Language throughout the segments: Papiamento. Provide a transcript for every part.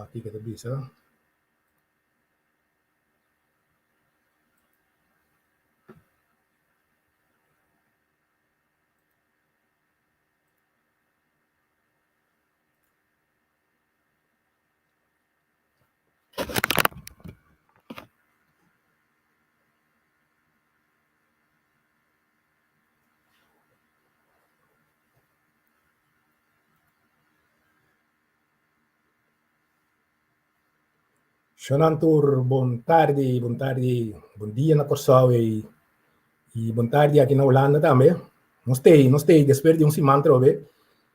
Wak kiko ta bisa. Shonan tur, bon tardi, bon tardi, bon dia na Kòrsou i i bon tardi aki na Hulanda tambe. Nos t'ei, nos t'ei despues di un siman atrobe,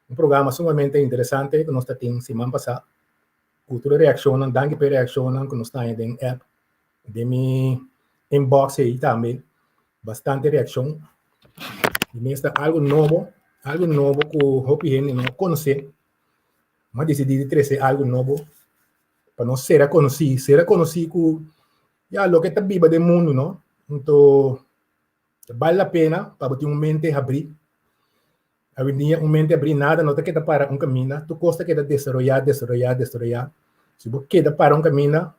un programa sumamente interesante ku nos ta tin siman pasá ku tur e reakshonnan, danki pa e reakshonnan ku nos ta haña den app, den mi inbox ei tambe, bastante reakshon. Di mes ta algu nobo, algu nobo ku hopi hende no konosé. Mi a disidí di trese algu nobo pa nos sera konosí, sera konosí ku ya loke ta biba den mundu no. Anto ta bal la pena pa bo tin un mente habrí. Awendia un mente habrí nada no ta keda para un kaminda, tur kos ta keda desaroyá, desaroyá, desaroyá. Si bo keda para un kaminda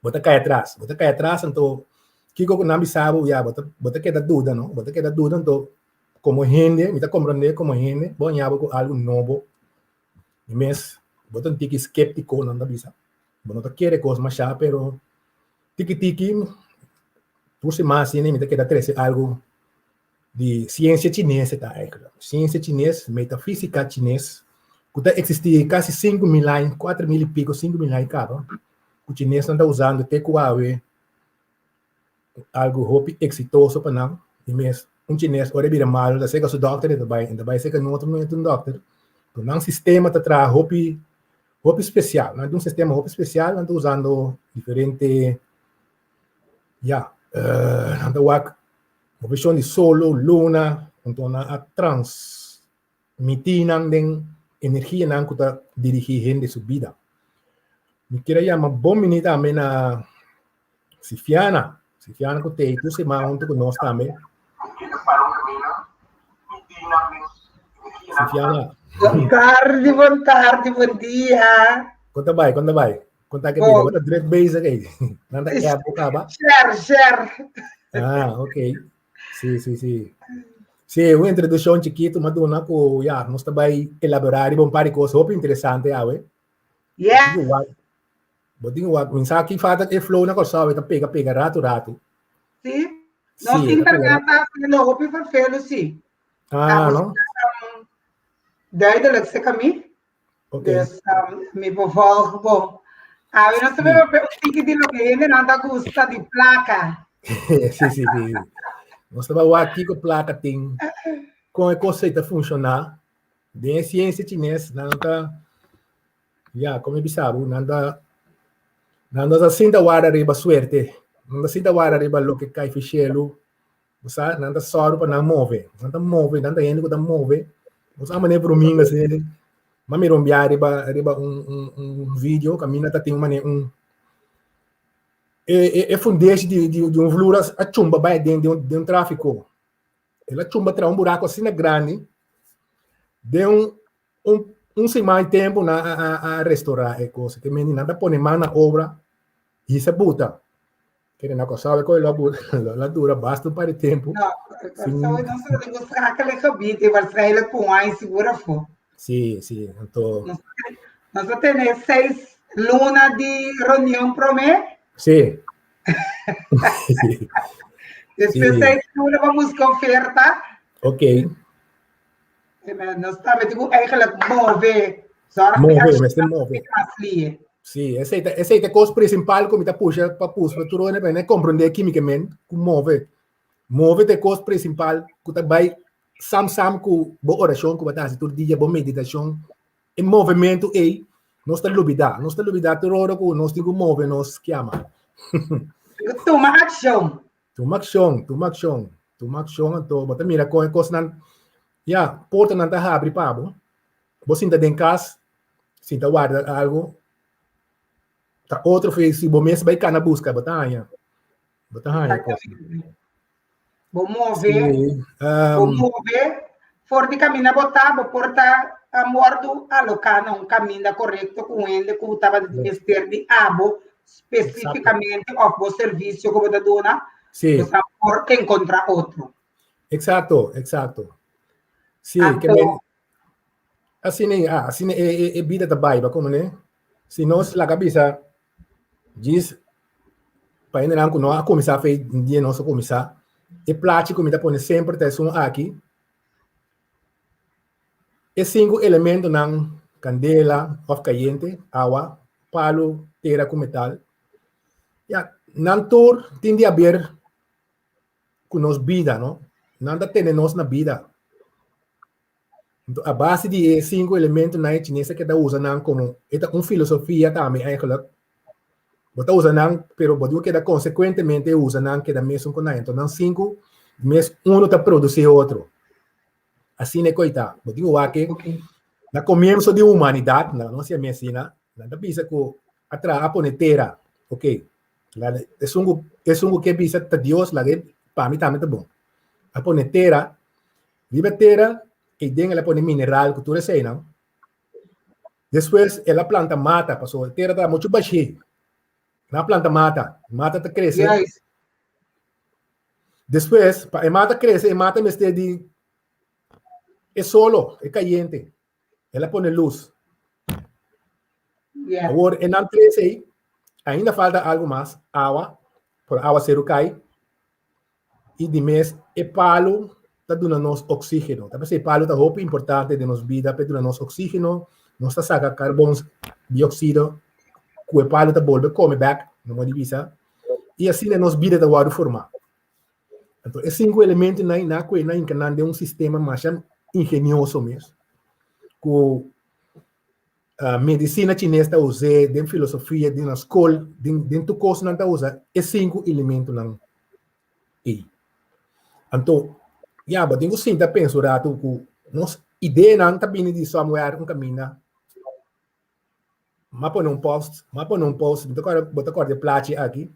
bo ta kai atras, bo ta kai atras anto kiko ku nan bisa bo ya bo ta bo ta keda duda no, bo ta keda duda anto komo hende mi ta komprende komo hende bo haña bo ku algu nobo mi mes bo ta un tiki skeptiko nan ta bisa bo no ta kere kos masha pero tiki tiki tur siman asina mi ta keda trese algu di siensia chines e ta eigenlijk. Siensia chines, metafísika chines, ku ta eksistí kasi 5000 aña, 4000 i piko, 5000 aña kaba, ku chinesnan ta usando te ku awe, algu hopi eksitoso pa nan. Di mes, un chines ora e bira malu ta seka su dòkter e ta bai, e ta bai seka un otro un dòkter. Pero nan sistema ta traha hopi hopi spesial. Nan tin un sistema hopi spesial, nan ta usando diferente, ya, nan ta wak Moveshon di solo, luna, anto nan a transmití nan den energianan ku ta dirigí hende su bida. Mi kier a yama bon bini tambe na Sifiana, Sifiana ku t'ei tur siman huntu ku nos tambe. Sifiana. Bon tardi, bon tardi, bon dia. Kon ta bai, kon ta bai? Kon ta ke bida? Bo ta druk bezig ei. Nan ta app bo kaba? Share, share. Ah, ok. Sí, sí, sí. Sí, un introducción chiquito m'a duna ku ya, nos ta bai elaborá riba un par di kos hopi interesante awe. Yeah. Bo tin ku wak, mi sa ki falta e flow na Kòrsou e ta pega pega ratu ratu. Sí. Nos Sí, e ta pega internet ta haciendo hopi vervelu, sí. Ah, no? Duidelijk, seka mi. Ok. Dus um, mi por volg bo. A ver, no se me un tiki di lo que hendenan ta gusta di plaka. sí, sí, sí. Nos ta wak kiko plaka tin, kon e kos ei ta funshoná. Den e siensia chines, nan ta, ya, kon mi bisa bo, nan ta, nan no ta sinta warda riba suerte, nan ta sinta warda riba loke kai fi shelu, Bo sa, nan ta sòru pa nan move. Nan ta move, nan ta hende ku ta move. Bo sa manera Bruminga asina, m'a mira un biaha riba riba un un un video kaminda ta tin manera un e e e fundeshi di di di un vloer a chumba bai aden den un den un tráfiko. El a chumba traha un buraku asina grandi den un un un siman di tempu nan a a a restorá e kos. Te mende nan ta pone man na obra hisa buta. Kere na Kòrsou e lo lo dura basta un par di tempu. No, Kòrsou nos lo tin ku schakel e gebied i waarschijnlijk un aña sigur afó. Sí, sí, anto. Nos a tene seis luna di reunion promé. Sí. Despues seis luna pa buska oferta. Ok. Nos tambe tin ku eigenlijk move. Zorg move, mester move. Sí, esei ta, esei ta kos principal ku mi ta pusha pa pusha tur hende pa komprendé kimikament ku move. Move ta e kos principal ku ta bai sam sam ku bo orashon ku bo ta hasi tur dia, bo meditashon. E movementu ei nos ta lubidá. Nos ta lubidá tur ora ku nos tin ku move nos kiama. Tuma akshon. Tuma akshon, tuma akshon, tuma akshon anto bo ta mira kon e kosnan, ya, portanan ta habri pa bo. Bo sinta den kas, sinta warda algu, ta otro fe si bo mes bai kana buska, bo ta haña, bo ta haña kosnan. Bo move, bo move, for di kaminda bo ta, bo por ta. wòrdu aloká na un kaminda korekto ku un hende ku tabata mester di abo spesífikamente òf bo servisio ku bo ta duna, bo sa por enkontrá otro. Eksakto, eksakto. Sí, ke men asina e, asina e e bida ta bai, bo komo ne? Si nos laga bisa djis pa hendenan ku no a kuminsá fe dia nos a kuminsá, e plachi ku mi ta pone semper ta esun aki. E sinku elementonan, kandela òf kayente, awa, palu, tera ku metal, ya, nan tur tin di haber ku nos bida, no? Nan ta tene nos na bida. Enton, a base di e sinku elementonan e chines a keda usa nan komo, e ta un filosofia tambe eigenlijk. Bo ta usa nan, pero bo diu keda konsekuentemente usa nan keda mesun ku nan. Enton nan sinku mes unu ta produsí otro. Asina e koi ta. Bo tin ku wak ke na komienso di humanidat, nan no hasi mi asina, nan ta bisa ku a traha a pone tera. Ok, esun ku esun ku ke bisa ta Dios, laga pa mi tambe ta bon. A pone tera, riba tera eiden el a pone mineral ku tur eseinan. Despues el a planta mata, pasobra e tera ta muchu bashí. Nan a planta mata, mata ta krese. Despues, pa e mata krese, e mata mester di e solo, e kayente. El a pone lus. Awor, e nan tres ei, ainda falta algu mas, awa, por awaseru kai. I di mes e palu ta duna nos oxígeno. Ta p'esei palu ta hopi importante den nos bida p'e duna nos oxígeno. Nos ta saka karbon dioxido ku e palu ta bolbe kome bèk, no modo di bisa. I asina nos bida ta wòrdu formá. Anto e sinku elementonan na ku e na hinka nan den un sistema masha ingenioso mes ku Medisina chines ta us'é den filosofia, den nan skol, den den tur kos nan ta usa e sinku elementonan ei. Anto, ya, bo tin ku sinta pensa un ratu ku nos ideanan ta bini di somewhere, un kaminda. M'a pone un post, m'a pone un post, bo ta kòrda, bo ta kòrda e plachi aki?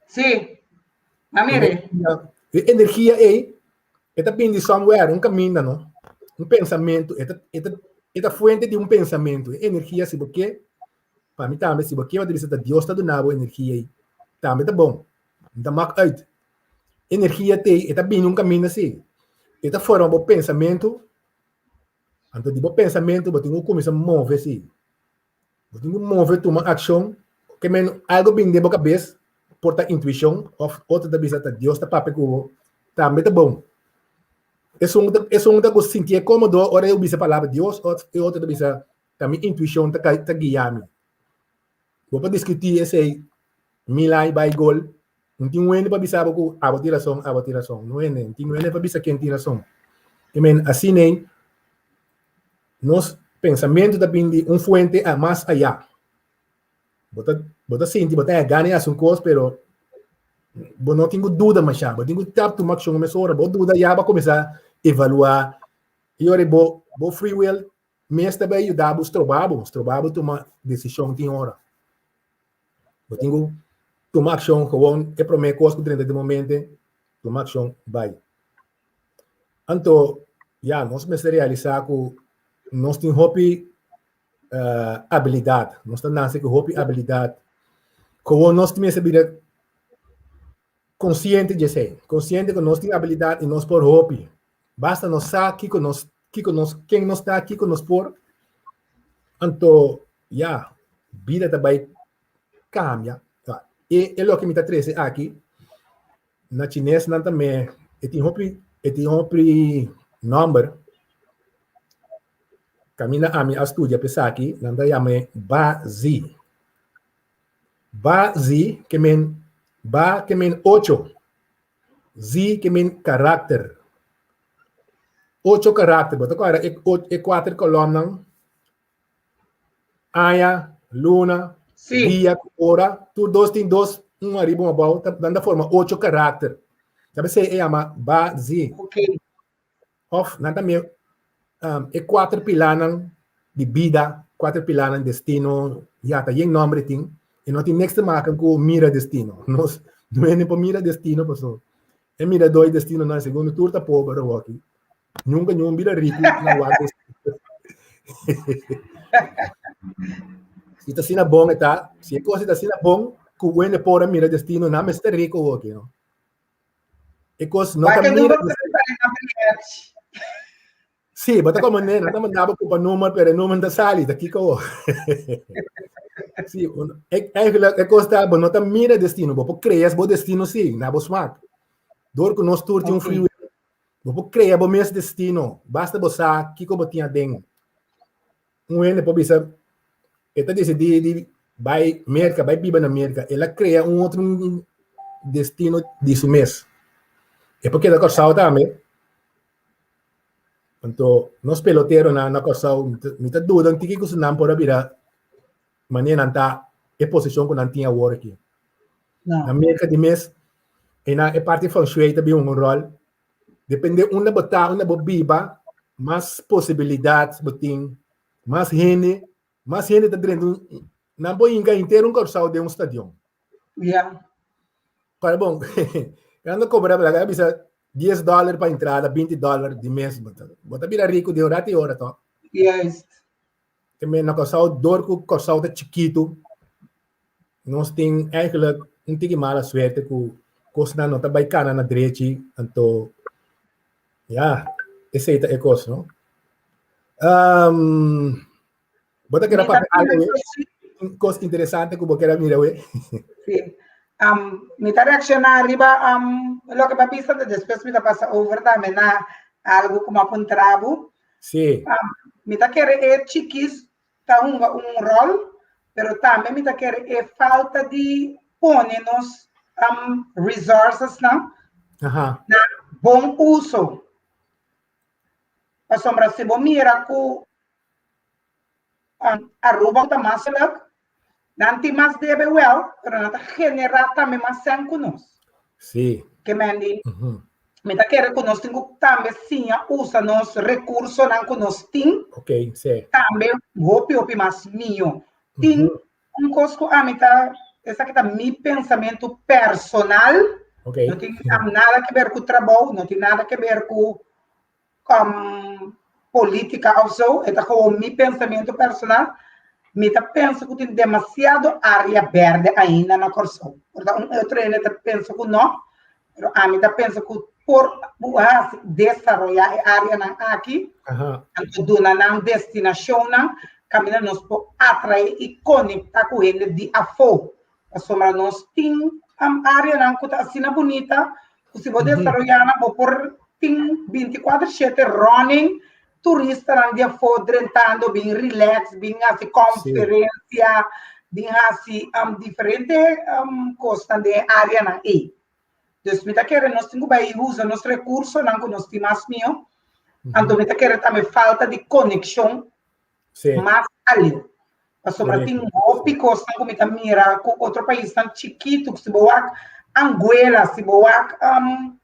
Sí, m'a mir'é. E energia ei E ta bini di somewhere, un kaminda no, un pensamentu, e ta e ta e ta fuente di un pensamentu, e energia si bo ke, pa mi tambe si bo ke bo ta bisa ta Dios ta duna bo energia ei, tambe ta bon, no ta mak uit. Energia t'ei, e ta bini un kaminda si, e ta forma bo pensamentu, anto di bo pensamentu bo tin ku kuminsa move si. Bo tin ku move tuma akshon, ke men algo bin den bo kabes, por ta intuishon òf otro ta bisa ta Dios ta papia ku bo, tambe ta bon. Esun ta esun ta ku sintié kómodo ora e bisa palabra Dios òf e otro ta bisa ta mi intuishon ta ta guia mi. Bo por diskutí esei mil aña bai gol, no tin un hende pa bisa bo ku abo tin rason, abo tin rason. No hende, no tin un hende pa bisa ken tin rason. Ke men asin'ei Nos pensamentu ta bin di un fuente a mas ayá. Bo ta, bo ta sinti, bo ta haña gana di hasi un kos, pero bo no tin ku duda mashá. Bo tin ku tap tuma akshon mesora. Bo duda ya bo a kuminsá evaluá i ora bo, bo free will mes ta bai yuda bo stroba bo, stroba bo tuma desishon tin ora. Bo tin ku tuma akshon gewoon e promé kos ku drenta den bo mente, tuma akshon, bai. Anto, ya, nos mester realisá ku nos tin hopi abilidat, nos ta nase ku hopi abilidat. Komo nos mester bira konsiente di esei, konsiente ku nos tin abilidat i nos por hopi. Basta nos sa kiko nos, kiko nos, ken nos ta, kiko nos por. Anto, ya, bida ta bai kambia. E, e loke mi ta trese aki, Na chines nan ta me e tin hopi e tin hopi nomber. Kaminda ami a studia pa esaki nan ta yama e ba zi. Ba zi ke men ba ke men ocho, zi ke men karakter. Ocho karakter, bo ta kòrda e e kuater kolòmnan? Aña, luna, Sí. dia, ora, tur dos tin dos, un ariba, un abou, ta, nan ta forma ocho karakter. Ta p'esei e yama ba zi. Ok. Of nan ta me um, e kuater pilanan di bida, kuater pilanan destino, ya ta yen nombre tin, e no tin niks te maken ku mira destino. Nos no hende por mira destino paso e miradó e destinonan segundo tur ta pober awoki. Nunka niun bira riku na wak destino. Si ta asina bon e ta, si e kos ta asina bon, ku wende por a mira destino, nan mester rico hoki, no? E kos no ta mira destino. Sí, bo ta como ne, nan ta manda bo kupa nummer, pero e nummer ta sali, ta kiko bo. Sí, un, e, eigenlijk e kos ta, bo no ta mira destino, bo por crea bo destino sí, na bo smaak. Door ku nos tur tin un free will, bo por crea bo mes destino, basta bo sa kiko bo tin aden. Un hende por bisa, e ta decidí di bai Merca, bai biba na Merca, el a crea un otro destino di su mes. E por keda Kòrsou tambe. Anto nos peloteronan na Kòrsou, mi ta duda un tiki ku su nan por a bira manera nan ta e posishon ku nan tin awor aki. Na Merka di mes, einan e parti feng shui ta bin un ròl. Depende unda bo ta, unda bo biba, mas posibilidat bo tin, mas hende, mas hende ta drenta un, nan por hinka henter un Kòrsou den un stadion. Ja. Pero bon, nan ta kobra, laga bisa 10 dòler pa entrada, 20 dòler di mes. Bo ta bira riku di un ratu i ora tòg. Juist. Te men na Kòrsou, dor ku Kòrsou ta chikitu, nos tin eigenlijk un tiki mala suerte ku kosnan no ta bai kana na drechi, anto ya, esei ta e kos, no? Um, bo ta kere papia algo we? Un kos interesante ku bo kere mira we? Sí. Um, mi ta reacciona riba um, loke pa bisa, despues mi ta pasa over tambe na algo ku mi a puntra bo. Sí. Um, mi ta kere e chikis ta hunga un rol, pero tambe mi ta kere e falta di pone nos um, resources nan na bon uso. Pasobra si bo mira ku um, Aruba ta mas geluk, nan tin mas debe wel, pero nan ta genera tambe mas sen ku nos. Sí. Ke men di, mm -hmm. mi ta kere ku nos tin ku tambe siña usa nos rekursonan ku nos tin. Ok, sí. Tambe hopi hopi mas mio. Tin mm -hmm. un kos ku ami ta, esaki ta mi pensamentu personal. Okay. No tin nada ke ber ku trabou, no tin nada ke ber ku um, política of zo, e ta gewoon mi pensamentu personal. Mi ta pensa ku tin demasiado área berde ainda na Kòrsou. Por ta un otro hende ta pensa ku no, pero ami ta pensa ku por hasi desaroyá e áreanan aki, anto duna nan destinashonnan kaminda nos por atraé i konektá ku hende di afó. Pasobra nos tin um, áreanan ku ta asina bunita, ku si bo desaroyá nan, bo por tin 24/7 running turistanan di afó drentando, bin relax, bin hasi konferensia, bin hasi um, diferente um, kosnan den e áreanan ei. Dus mi ta kere nos tin ku bai usa nos rekursonan ku nos tin mas mihó. Anto mi ta kere tambe falta di konekshon Sí. Mas aleu. Pasobra tin hopi kosnan ku mi ta mira ku otro paisnan chikitu, si bo wak Anguela, si bo wak um,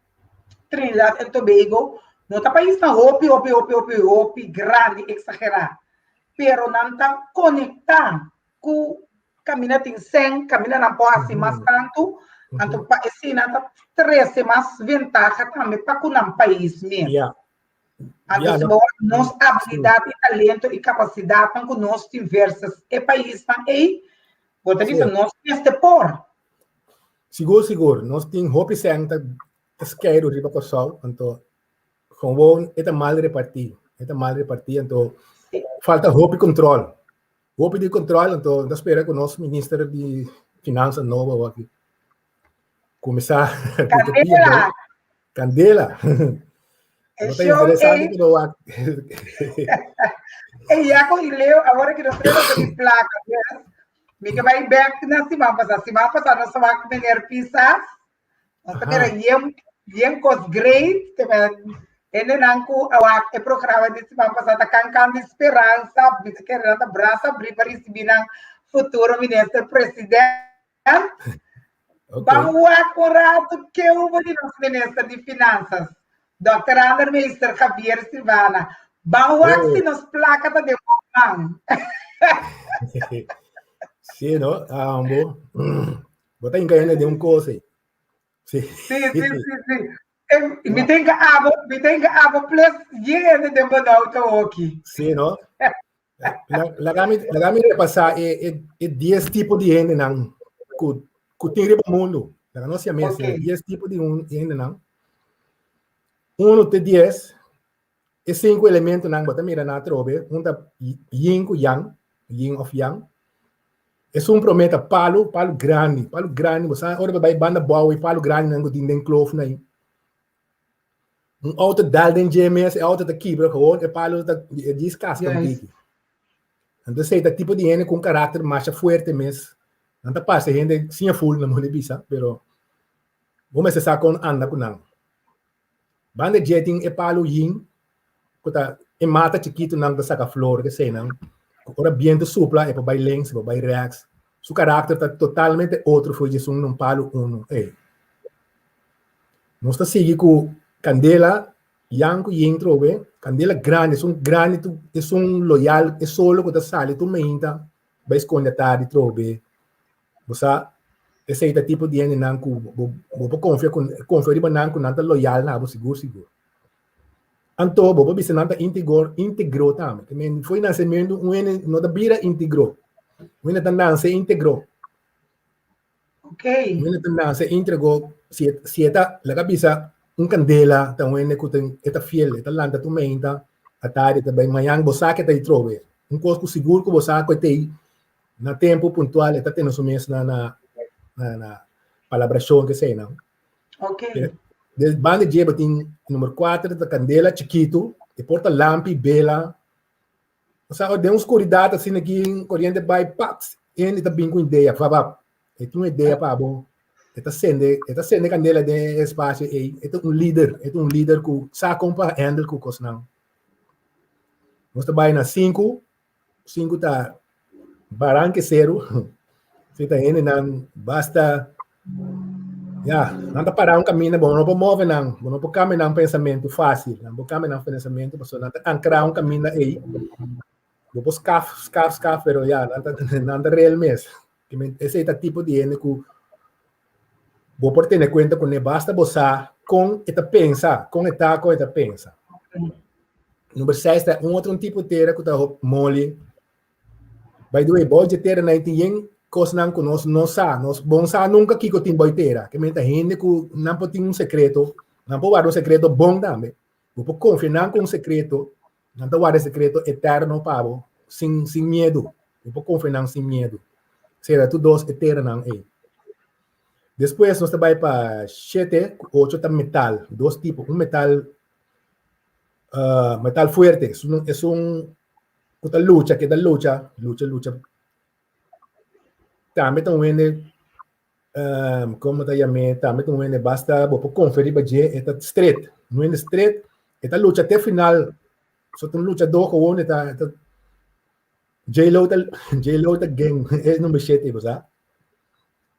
Trinidad and Tobago, no ta paisnan hopi, hopi, hopi, hopi, hopi grandi, eksagerá. Pero nan ta konektá ku kaminda tin sèn, kaminda nan por hasi mas tantu, anto pa esei nan ta trese mas ventaha tambe pa ku nan pais mes. Yeah. Anto si bo wak nos abilidat i talento i kapasidatnan ku nos tin versus e paisnan ei, bo ta bisa nos mester por. Sigur, sigur. Nos tin hopi sèn ta skeiru riba Kòrsou, anto gewoon e ta mal repartí. E ta mal repartí, anto falta hopi kontrol. Hopi di kontrol, anto ta spera ku nos minister di finansa nobo aki kuminsá Kandela! Candela. E No ta show interesante ei. que no wak. E Jaco y Leo, awor que nos trata di placa, yes. Mi ke bai back na siman pasá. Siman pasá nos wak meneer Pisas. Nos ta mira yen, yen kos great. Ke men, hendenan ku a wak e programa di siman pasá ta kan kan di speransa. Mi ta kere nan ta brasa abrí pa risibí nan futuro minister president. Okay. Ban wak un rato ke hubo di nos minister di Finanzas, Dòkter Ander Meester Javier Silvana. Ban wak Oh. si nos plaka ta den bon man. Sí, no? Ah, bo, bo ta encayendo de un cosa. Sí. Sí, sí, sí, sí. Eh, mi tin que abo, mi tin que abo plus yende den bon auto hoki. Sí, no? Laga mi repasá e 10 tipo di hendenan ku tin riba mundu. Laga nos yama asina, 10 tipo di hendenan. 1 te 10, e sinku elementonan bo ta mira nan atrobe, un ta yin ku yang, yin of yang. Esun promé ta palu, palu grandi, palu grandi, bo sa ora bo bai banda bou e palu grandinan ku tin den klof nan ei. Un auto dal den dje mes, e auto ta kibra gewoon, e palu ta e djis kaska un tiki. Anto esei ta tipo di hende ku un karakter masha fuerte mes. Nan ta parse hende sin e ful, nan mester bisa, pero bo mester sa kon anda ku nan. Banda dje tin e palu yin ku ta e mata chikitunan ku ta saka flor ku eseinan. Ku ora bientu supla e por bai links, e por bai rechts. Su karakter ta totalmente otro for di esun un palu unu ei. Nos ta sigui ku kandela yang ku yin trobe. Kandela grandi, esun grandi esun loyal, e solo ku ta sali tur meinta bai skonde atardi trobe. Bo sa, esei ta tipo di hendenan ku bo bo por konfia ku konfia riba nan ku nan ta loyal na bo sigur sigur. Anto bo por bisa nan ta integro integro tambe. Te men fo'i nasementu un hende no ta bira integro. Un hende ta nase integro. Un hende ta nase integro si e si e ta laga bisa un kandela ta un hende ku ta e ta fiel e ta lanta tur meinta atardi e ta bai mañan bo sa ke ta ei trobe. Un kos ku sigur ku bo sa ku e ta ei Na tempu puntual e ta tene su mes na na na na palabrashon ke eseinan. Des banda dje bo tin number kuater ta kandela chikitu, e por ta lampi, bela. Osea den un skuridat asina aki koriente bai paps hende ta bin ku idea vabab. E tin un idea pa bo, e ta sende e ta sende kandela den e espasio ei. E ta un lider, e ta un lider ku sa kon pa handle ku kosnan. Nos ta bai na sinku. Sinku ta baranke seru. Si ta hendenan basta, ya, nan ta pará un kaminda, bo no por move nan, bo no por kambia nan pensamentu fásil, nan por kambia nan pensamentu pasobra nan ta ankrá un kaminda ei. Bo por skaf, skaf, skaf, pero ya, nan ta nan ta rel mes. Esei ta tipo di hende ku bo por tene kuenta kuné, basta bo sa kon e ta pensa, kon e ta, kon e ta pensa. Number 6 ta un otro tipo tera ku ta moli. By the way, bou dje tera nan tin yen kosnan ku nos no sa. Nos bon sa nunka kiko tin bou tera. Ke men ta hende ku nan por tin un sekreto, nan por warda un sekreto bon tambe. Bo por konfia nan ku un sekreto, nan ta warda e sekreto eterno pa bo sin sin miedu. Bo por konfia nan sin miedu. Sera tur dos e teranan ei. Despues nos ta bai pa shete ku ocho ta metal, dos tipo. Un metal metal fuerte, es un, es un ku ta lucha, ke ta lucha, lucha, lucha. Tambe ta un hende, komo ta yam'é, tambe ta un hende basta bo por konfia riba dje, e ta stret, un hende stret, e ta lucha te final, so ta un luchadó gewoon, e ta, e ta, J-Lo ta, J-Lo ta gen e number shete, bo sa.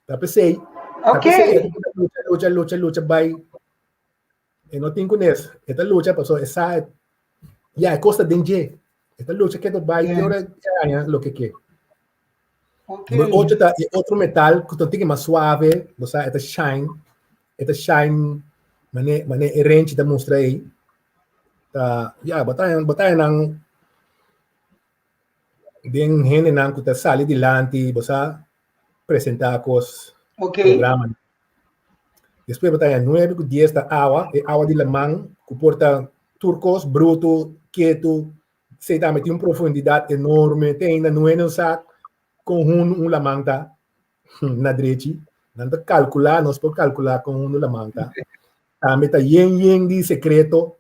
Ta p'esei, ta p'esei e ta lucha, lucha, lucha, lucha bai. E no tin kunes. E ta lucha pasobra e sa ya e kos ta den dje. E ta lucha ketu bai te ora e haña loke ke. Number ocho ta e otro metal ku ta un tiki mas suave, bo sa e ta shine, e ta shine mane mane e renchi ta mustra ei. Ta ya bo ta haña bo ta haña nan den hendenan ku ta sali dilanti, bo sa presentá kos, programa. Despues bo ta haña nuebe ku dies ta awa, e awa di laman ku por ta tur kos brutu, ketu, esei tambe tin un profundidat enorme, te ainda no hende no sa kon hundu un laman ta na drechi. Nan ta kalkulá, nos por kalkulá kon hundu laman ta. Tambe ta yen yen di sekreto.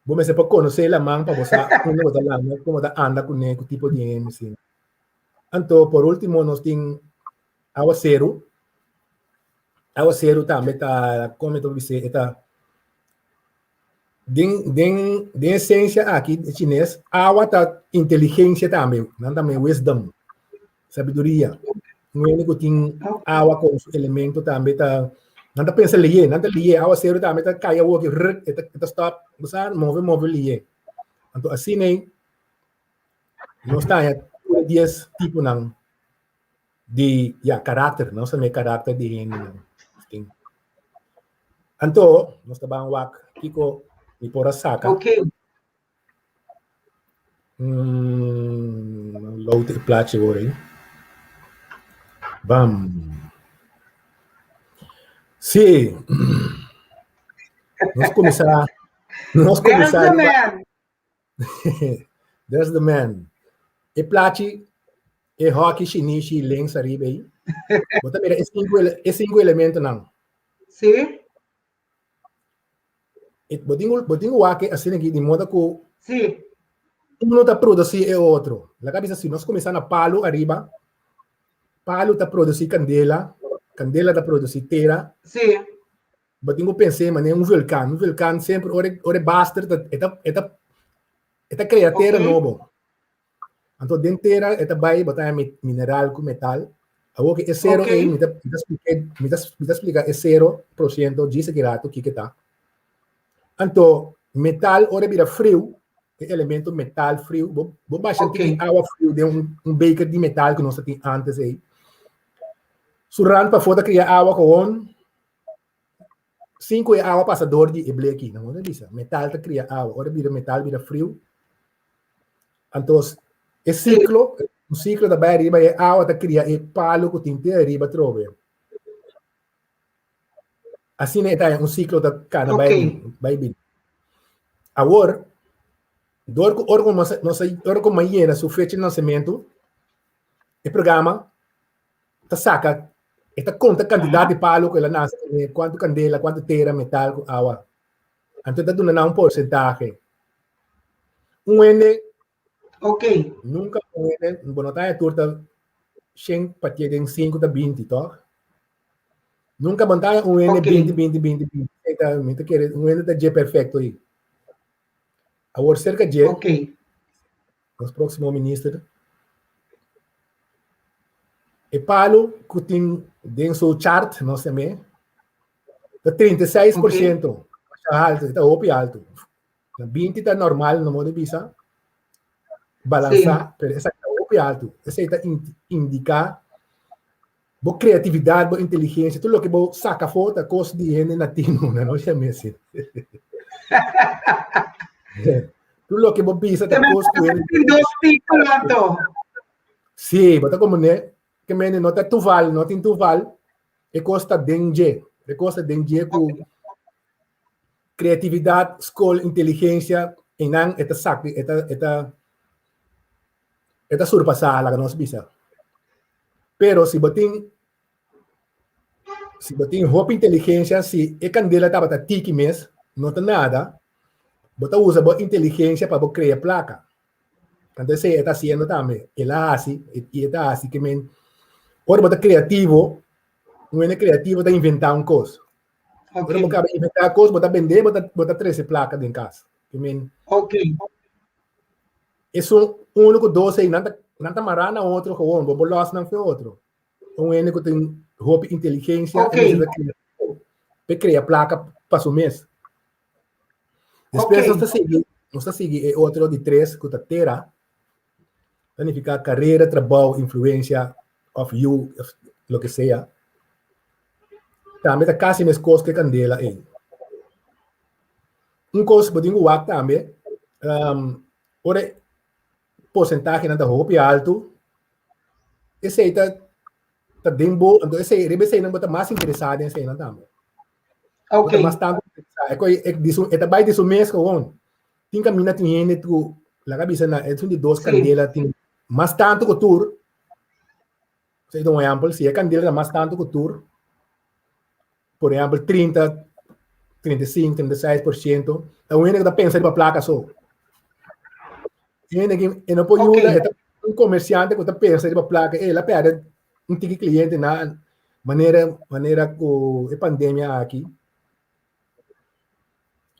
Bo mester por konosé laman pa bo sa unda bo ta landa, kon bo ta anda kuné, ku tipo di hende asina. Anto por último nos tin awaseru. Awaseru tambe ta, kon mi ta bis'é, e ta den den den esensia aki di chines, awa ta inteligensia tambe, nan ta wisdom, sabiduria. Un hende ku tin awa komo su elemento tambe ta, nan ta pensa lihé, nan ta lihé, awaseru tambe ta kai awoki, rrrt, e ta e ta stòp, bo sa, move move lihé. Anto asina ei nos ta haña tur e dies tiponan di ya karakter, nos ta mira karakter di hendenan. Anto nos ta ban wak kiko mi por a saka. Mm, load e plaatje hoor, hè. Bam. Sí. Nos kuminsá. Nos There's kuminsá the riba. man. There's the man. E plaatje, e hockey shinishi links arriba aí. Bo ta mira e cinco, e cinco elementonan. Sí, E, bo tin bo tin wak asina aki di moda ku Sí. Uno ta produsí e otro. Laga bisa si nos kuminsá na palu ariba, palu ta produsí kandela, kandela ta produsí tera. Bo tin ku pens'é manera un vulkan. Un vulkan semper ora ora e baster ta e ta e ta e ta krea tera nobo. Anto den tera e ta bai bo ta haña mineral ku metal. Awor ku e sero ei mi ta mi ta splik'é mi ta mi ta splika e sero por siento djis aki rato kiko ta. Anto metal ora e bira friu, e elemento metal friu, bo bo basha un tiki awa friu den un un beker di metal ku nos ta tin antes ei. Su rand pafó ta kria awa kowon sin ku e awa pasa dor di e bleki. Nan ta bisa metal ta kria awa, ora bira metal bira friu. Anto e siklo, un siklo ta bai ariba e awa ta kria e palu ku tin te ariba atrobe. Asina e ta un siklo ta kana bai bin, bai bin. Awor, dor ku ora ku nos nos ora ku mi a yena su fecha di nasementu, e programa ta saka, e ta konta kantidat di palu ku el a nase kuné, kuantu kandela, kuantu tera, metal ku awa. Anto e ta duna nan un porsentahe. Un hende nunka un hende, bo no ta haña tur ta shen patia den sinku ta binti, tòg? Nunka bo no ta haña un hende binti, binti, binti, binti. E ta, mi ta kere un hende ta dje perfekto ei. Awor serka dje, nos próksimo minister, e palu ku tin den su chart, nos yam'é, ta 36%. Masha altu, ta hopi altu. 20 ta normal, no modo bisa, balansá, pero esaki ta hopi altu. Esei ta indiká bo kreatividat, bo inteligensia, tur loke bo saka afó ta kos di hende latino, na nos yam'é asina. Tur loke bo bisa ta kos ku hende. Tin dos título anto. Sí, bo ta komprendé ke mende no ta tuval, no tin tuval, e kos ta den dje, e kos ta den dje ku kreatividat, skol, inteligensia, einan e ta sak, e ta e ta e ta surpasá laga nos bisa. Pero si bo tin si bo tin hopi inteligensia, si e kandela tabata tiki mes, no ta nada, bo ta usa bo inteligensia pa bo krea plaka. Anto esei e ta hasiendo tambe. El a hasi i e ta hasi ke men ora bo ta kreativo, un hende kreativo ta inventá un kos. Ora bo kaba inventá kos, bo ta bendé, bo ta bo ta trese plaka den kas. Ke men esun uno ku dos ei nan ta nan ta mará na otro gewoon, bo por lòs nan fe otro. Un hende ku tin hopi inteligensia e mester ta kreativo pa e krea plaka pa su mes. Despues nos ta sigui, nos ta sigui e otro di tres ku ta tera, ta nifiká karera, trabou, influensia òf yu, òf loke sea. Tambe ta kasi meskos ku e kandela ei. Un kos bo tin ku wak tambe, ora e porsentahenan ta hopi altu, esei ta ta den bo, anto esei riba eseinan bo ta mas interesá den eseinan tambe. Ok. Mas tanto e koi e di su e ta bai di su mes gewoon. Tin camina tin hende ku laga bisa na e di dos candela tin mas tanto ku tur. Sei un ehempel, si e candela ta mas tanto ku tur, por ehempel 30, 35, 36%, ta un hende ku ta pensa riba plaka so. Hende ki e no por yuda, e ta un comerciante ku ta pensa riba plaka, el a perde un tiki cliente na manera manera ku e pandemia aki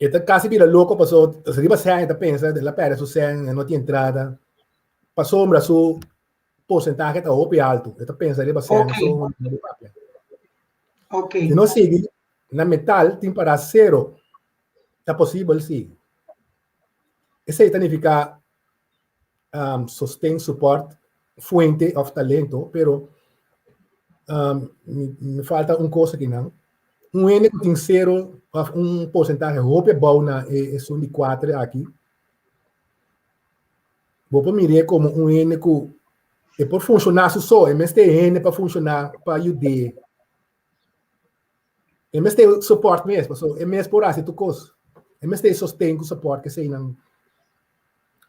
e ta kasi bira loko paso riba sèn e ta pensa el a pèrdè su sèn e no tin entrada pasobra su porsentahe ta hopi altu e ta pensa riba sèn so papia si nos sigui na metal tin para sero ta posibel si esei ta nifiká um, sosten, support, fuente of talento, pero um, mi, mi falta un cosa aquí nan. Un hende ku tin cero of un porcentaje hopi abou na e, esun di cuatro aki. Bo por mir'é komo un hende ku e por funshoná su so, e mester hende pa funshoná pa yud'é. E mester support mes, pasobra e mes por hasi tur kos. E mester sosten ku support keseinan.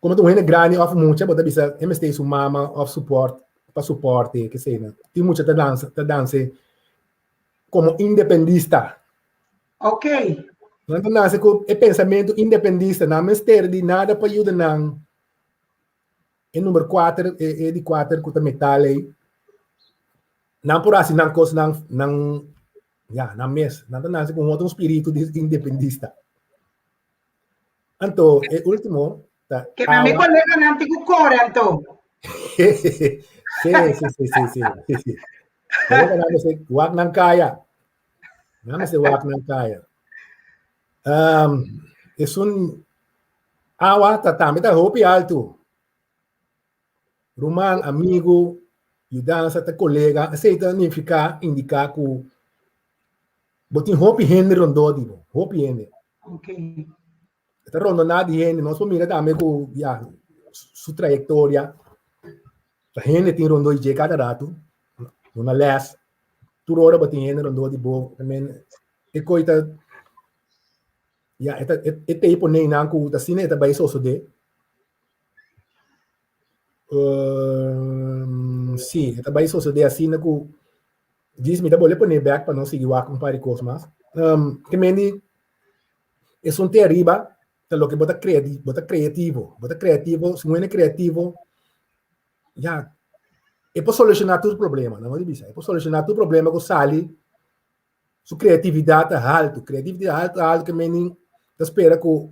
Komo ta un hende grandi òf mucha, bo ta bisa e mester su mama òf support pa suport'é keseinan. Tin mucha ta dansa ta danse komo independista. Ok. Nan ta nase ku e pensamentu independista, nan mester di nada pa yuda nan. E number kuater, e, e di kuater ku ta metal ei, nan por hasi nan kos nan, nan, ya, nan mes. Nan ta nase ku un otro spiritu di independista. Anto, e último ta Ke na mi awa. koleganan tin ku kore anto. Sí, sí, sí, sí, sí, sí, sí. Koleganan mester wak nan kaya. Nan mester wak nan kaya. Um, esun awa ta tambe ta hopi altu. Ruman, amigu, yudansa ta kolega, esei ta nifiká, indiká ku bo tin hopi hende rondó di bo, hopi hende. Ok. E ta rondoná di hende, nos por mira tambe ku ya su trayektoria, ta hende tin rondó di dje kada ratu, duna lès, tur ora bo tin hende rondó di bo, I mean, e koi ta, ya, e ta, e ta e pone nan ku ta asina e ta bai sosodé. Sí, e ta bai sosodé asina ku djis mi ta bolbe pone bèk pa nos sigui wak un par di kos mas. Te mende esun te ariba ta loke bo ta krea, bo ta kreativo, bo ta kreativo, si un hende kreativo ya e por solushoná tur problema, nan por bisa, e por solushoná tur problema ku sali su kreatividat ta haltu, kreatividat haltu haltu ke mende ta spera ku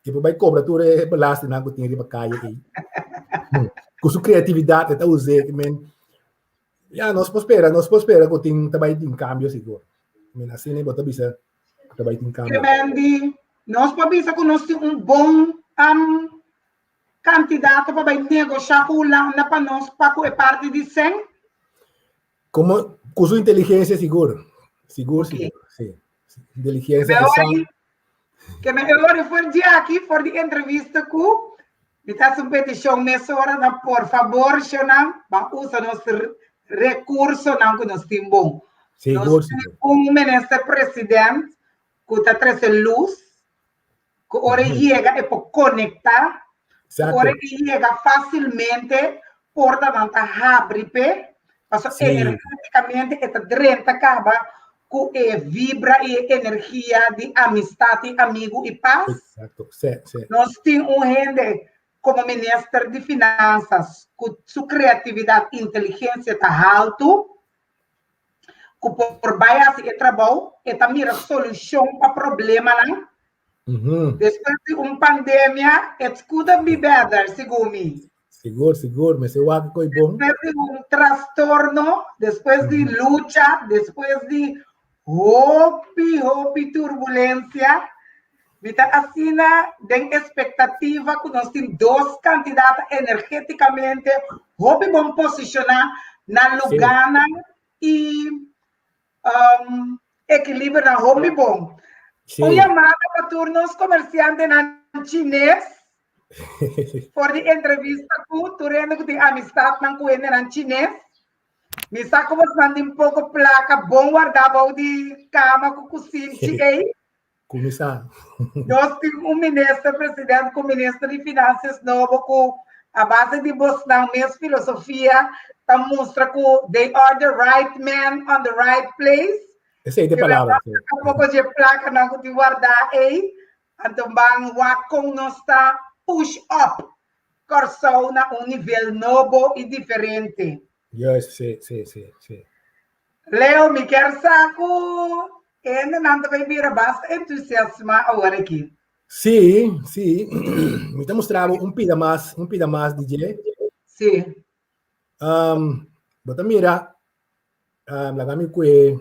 e por bai kobra tur e belastingnan ku tin riba kaya ei. Ku su kreatividat e ta us'é ke men ya nos por spera, nos por spera ku tin ta bai tin kambio sigur. Men asina bo ta bisa ku ta bai tin kambio. Tremendi, nos por bisa ku nos tin un bon um, kandidato pa bai negoshá ku Hulanda pa nos pa ku e parti di sèn? Komo ku su inteligensia sigur, sigur, okay. Sigur, sí. Inteligensia que sa. Que me ori for di aki, for di entrevista ku mi ta su petishon mesora na por favor shonan, ba usa nos recursonan ku nos tin bon. Sigur, nos tin un minister president ku ta trese luz, ku ora e yega e por konektá, ku ora e yega fásilmente portanan ta habri p'e, pasobra energétikamente e ta drenta kaba ku e vibra i e energia di amistat i amigu i pas. Nos tin un hende komo minister di finansas ku su kreatividat i inteligensia ta haltu, ku por bai hasi e trabou, e ta mira solushon pa problemanan. Despues di un pandemia, it couldn't be better, segun mi. Sigur, sigur, mester wak koi bon. Despues di un trastorno, despues di lucha, despues di hopi, hopi turbulensia, mi ta asina den espektativa ku nos tin dos kandidato energetikamente hopi bon posishoná na lugánan i um, ekilibrionan hopi bon. Un yamada pa tur nos komersiantenan chines for di entrevista ku tur hende ku tin amistatnan ku hendenan chines. Mi sa ku bosnan tin poko plaka bon wardá bou di kama ku kusinchi ei. Kuminsá. Nos tin un minister president ku minister di finansias nobo ku a base di bosnan mes filosofia ta mustra ku they are the right man on the right place. Esei ta e palabra. Ku poko dje plakanan ku tin wardá ei, anto ban wak kon nos ta push up Kòrsou na un nivel nobo i diferente. Juist, sí, sí, sí, sí. Leo, mi kier sa ku hendenan ta bai bira basta entusiasmá awor aki. Sí, sí. Mi ta mustra bo un pida mas, un pida mas di dje. Sí. Um, bo ta mira, um, laga mi kue,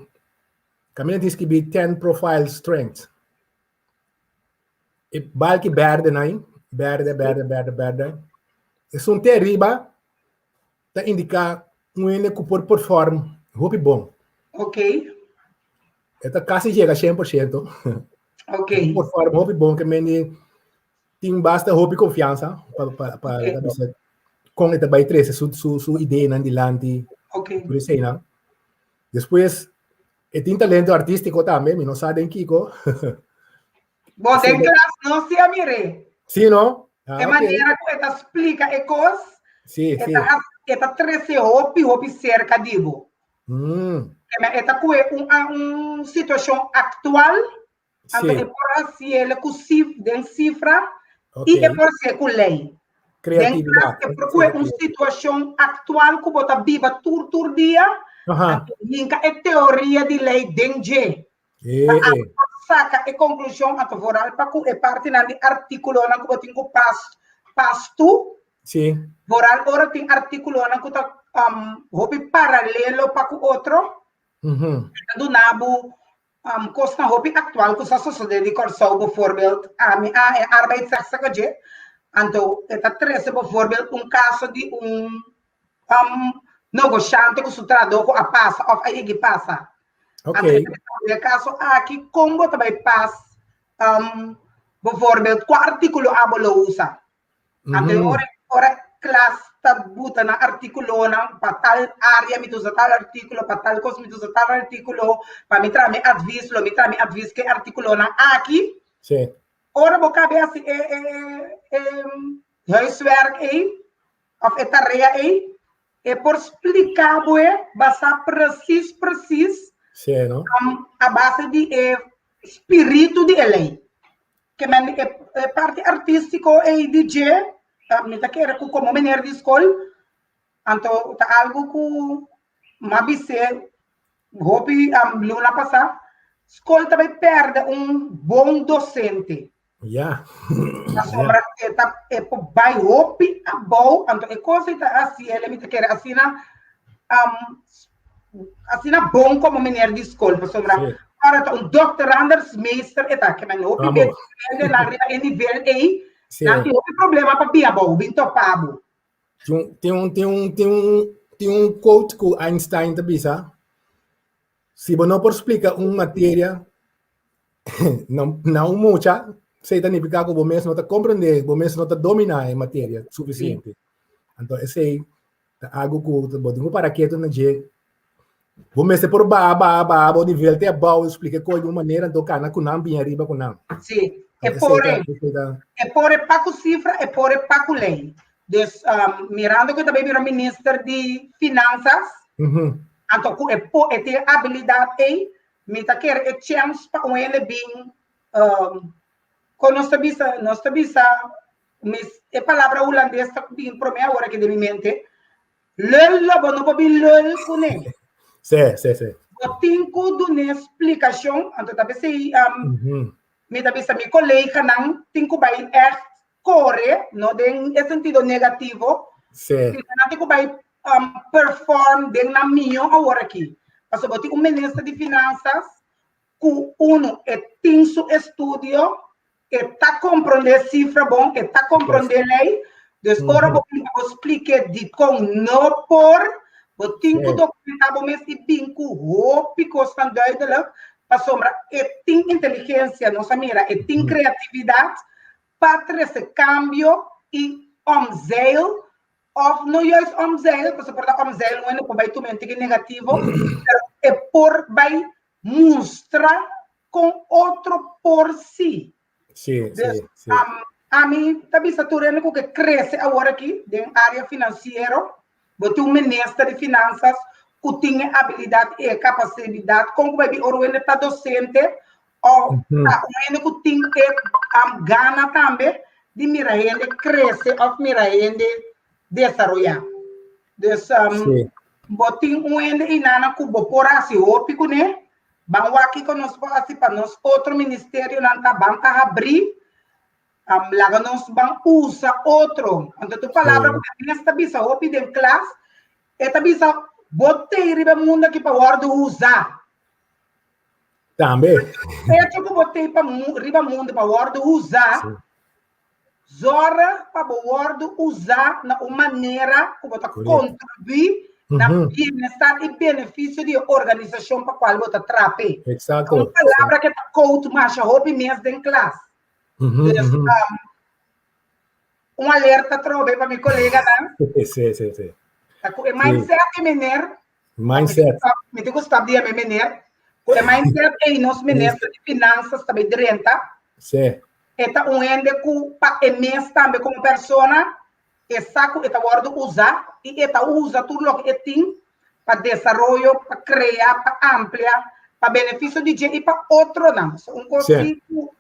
kaminda tin skibí 10 profile strengths. E balki berde nai, berde, berde, berde, berde. Esun te riba ta indiká un hende ku por perform hopi bon. Ok. E ta kasi yega 100%. Ok. Por perform hopi bon ke mende. tin basta hopi konfiansa pa pa pa okay. bisa kon e ta bai trese su su su ideanan dilanti. Okay. Tur eseinan. Despues e tin talento artístiko tambe, mi no sa den kiko. Bo den klas no si a mir'é. Sí, no? Ah, e manera ku e ta splika e kos, sí, e ta, e ta trese hopi, hopi serka di bo. E ta kue un, un situashon aktual, anto e por hasiel ku sif, den sifra, i e por hasiel ku lei. Den klas e por kue un situashon aktual ku bo ta biba tur tur dia, anto hinka e teoria di lei den dje. Pa abo por saka e konklushon anto vooral pa ku e partinan di artíkulonan ku bo tin ku pas pas tu. Sí. Vooral ora tin artíkulonan ku ta hopi paralelo pa ku otro. E ta duna bo kosnan hopi aktual ku sa sosodé di Kòrsou bovoorbeeld ami a e arbeidsrecht saka dje anto e ta trese bovoorbeeld un kaso di un negoshante ku su trahadó ku a pasa òf a yegi pasa. Ok. Anto e kaso aki kon bo ta bai pas um, bijvoorbeeld kua artíkulo abo lo usa? Anto ora ora klas ta buta nan artíkulonan pa tal área mi ta usa tal artíkulo, pa tal kos mi ta usa tal artíkulo, pa mi traha mi advis lo mi traha mi advis ke artíkulonan aki. Sí. Ora bo kabe hasi e e e huiswerk ei òf e tarea ei, E por spliká bo e basá presis presis Sí, no? a base di e spiritu di e lei. Ke men e e parti artístiko ei di dje, mi ta kere ku komo meneer di skol, anto ta algu ku m'a bis'é hopi luna pasá, skol ta bai pèrdè un bon dosente. Ja. Pasobra e ta e por bai hopi abou, anto e kos ei ta hasi el, mi ta kere asina asina bon komo meneer di skol, pasobra Sí. ora ta un doctorandersmeester e ta, ke men hopi Amo. bes hendenan riba e nivel ei, Sí. nan tin hopi problema pa bia abou, bin topa bo. Tin un, tin un, tin un, tin un, tin un quote ku Einstein ta bisa, si bo no por splika un materia na un mucha, esei ta nifiká ku bo mes no ta komprendé, bo mes no ta dominá e materia sufisiente. Anto esei ta algu ku bo tin ku para ketu na dje. Bo mester por baha, baha, baha bo nivel te abou, splika e kos di un manera, anto kana ku nan bin ariba ku nan. Sí, e por e, e por e pa ku sifra, e por e pa ku lei. Dus mirando ku e ta bai bira minister di finansas, anto ku e por, e tin e abilidat ei, Mi ta kere e chèns pa un hende bin kon nos ta bisa, nos ta bisa mis e palabra hulandes ta bin promé awor aki den mi mente, lul lo bo no por bin lul kuné. Sí, sí, sí. Bo tin ku dun'é splikashon, anto ta p'esei mi ta bisa mi koleganan tin ku bai ègt kore, no den e sentido negativo, Sí. sino nan tin ku bai perform den nan mihó awor aki. Pasobra bo tin un minister di finansas ku uno e tin su estudio, e ta komprondé sifra bon, e ta komprondé lei. Dus ora bo bin bo splik'é dikon no por, bo tin ku dokumentá bo mes i bin ku hopi kosnan duidelijk, pasobra e tin inteligensia, nos a mira, e tin kreatividat pa trese kambio i omzeil Of no juist omzeil, pasobra por ta omzeil un hende por bai tuma un tiki negativo, pero e por bai mustra kon otro por si. Sí, Dus, sí, sí. Ami ta bisa tur hende ku ke krese awor aki den área finansiero, bo tin un minister di finansas ku tin e abilidat i e kapasidat kon ku bai bin ora un hende ta dosente Of ta un hende ku tin e gana tambe di mira hende krese of mira hende desaroyá. Dus bo tin un hende einana ku bo por hasi hopi kuné, ban wak kiko nos por hasi pa nos otro ministerionan ta ban ta habrí, laga nos ban usa otro. Anto tur palabra ku e mes ta bisa hopi den klas, e ta bisa bo tei riba e mundu aki pa wòrdu usá. Tambe. Hecho ku bo tin pa riba mundu pa wòrdu usá, zorg pa bo wòrdu usá na un manera ku bo ta kontribuí na bienestar i benefisio di e organisashon pa kual bo ta traha p'e. Eksakto. Un palabra ke ta kout masha hopi mes den klas. Dus, un alerta trobe pa mi koleganan. Sí, sí, sí. Ta ku e mindset di meneer. Mindset. Mi tin ku stop di yama meneer. Ku e mindset ei nos minister di Finanzas ta bai drenta. Sí. E ta un hende ku pa e mes tambe komo persona e sa ku e ta wòrdu usá i e ta usa tur loke e tin pa desaroyo, pa krea, pa amplia, pa benefisio di dje i pa otronan. So un kos si ku